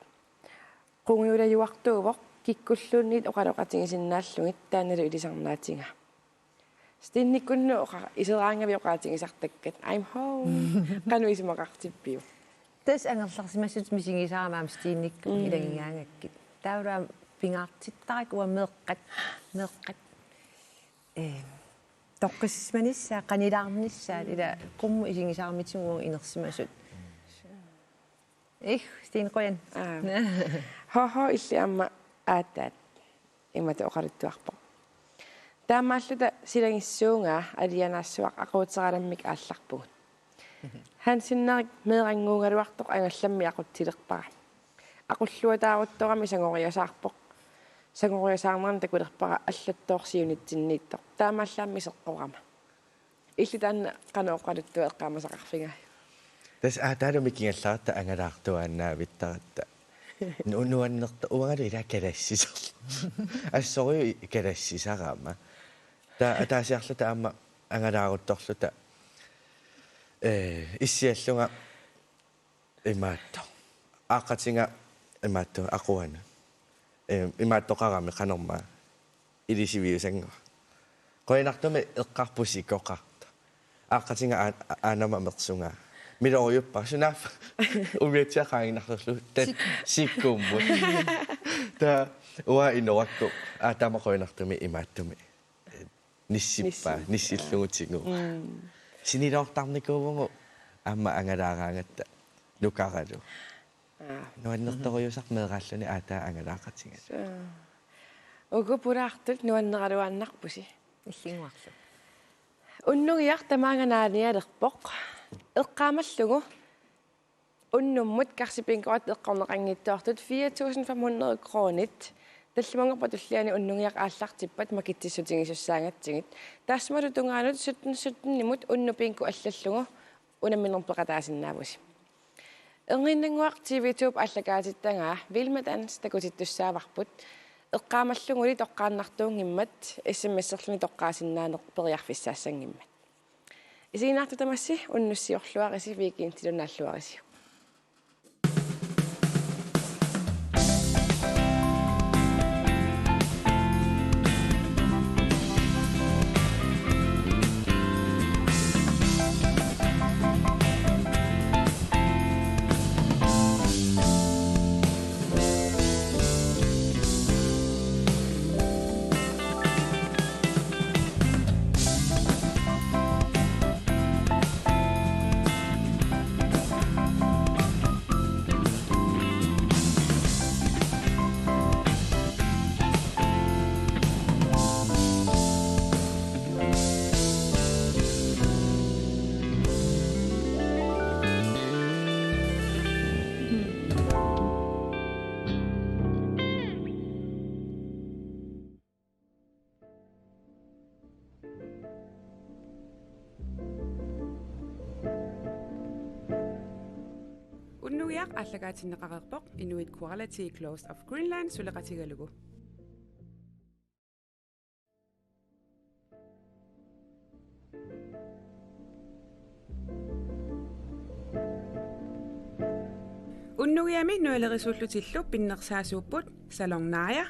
Qungujulajuartuuvoq, kikkulluunniit oqaloqatigisinnaallugit, taannalu ilisarnaatigaa. Steenikkunnut oqa-, iseraangavit oqaatigisartakkat: I'm home. Qanoq isumaqartippiuk? Tassa angerlarsimassutsit misigisarama aamma Steenikkut Mm. ilagigaangakkit. Taava pingaartittarakku uanga meeqqat, meeqqat, eh, toqqissisimanissaat, qanilaarnissaat, ila qummut isigisaramitsigut uagut inersimasut. Ih, Steen, qujan. Aa. H H illit aamma aatsaat imatut oqaluttuarpoq: Taamaalluta silagissuugaa alianaassuaq aquuteralammik aallarpugut. Hansenerik meerannguugaluartoq angallammi aqutsilerpara. Aqulluataaruttorami sangoriasaarpoq. Sangoriasaarnerani takulerpara allattoorsiunitsinniittoq. Taamaallaammi seqqorama. Illit taanna qanoq oqaluttuat eqqaamasaqarfigaajuk? Tassa aataalu mikigallaaratta angalaartuaannaavittaratta. Nu-, nuannerta-, uangalu ila kalassisarlu. Assorujuk kalassisarama. Taava ataasiarluta aamma angalaaruttorluta, eh, issiallunga imaattoq. Aaqqatiga imaattoq aquanut. Eh, imaattoqarami qanormaa ilisiviusannguaq. Qujanartumik eqqarput sikoqartoq. Aaqqatiga aa-, aanama mersugaa. Miloriuppara sunaaffa umiatsiaq qaangiinnarlugu. Ta-, sik-, sikkummut. Taava uanga inorakku. Aa, taama qujanartumik imaattumik nissippaa, Nissi-, nissillugu tiguaa. Mm. Siniloortarnikuuvugut aamma angalaaraangatta Nukaralu. Aa. Nuannertorujussuaq meeraalluni aataa angalaaqatigalugu. Suu. Uku pulaartut nuanneraluaannarpusi. Illinguarlu. Unnugiaq tamaanga naanialerpoq. Eqqaamallugu unnummut karsipinkorat eqqorneqanngitsoortut fire tusind fem hundrede kronit. Tallimanngorpat tulliani unnugiaq aallartippat makitsissutigisussaagatsigu. Taassumalu tungaanut sytten sytten-imut unnuk bingo allallugu unamminermut peqataasinnaavusi. Erniinnannguaq T V to-p aallakaatittagaa Vild med dans takutittussaavarput. Eqqaamalluguli toqqaannartuunngimmat, S M S-erluni toqqaasinnaaneq periarfissaassanngimmat. Isiginnaartut tamassi unnussiorluarisi, weekendilu naalluarisiuk. Unnugiaq aallakaatinneqareerpoq Inuit Quality Clothes of Greenland suleqatigalugu. Unnugiami nualerisuullutillu pinnersaasuupput Salon Naja,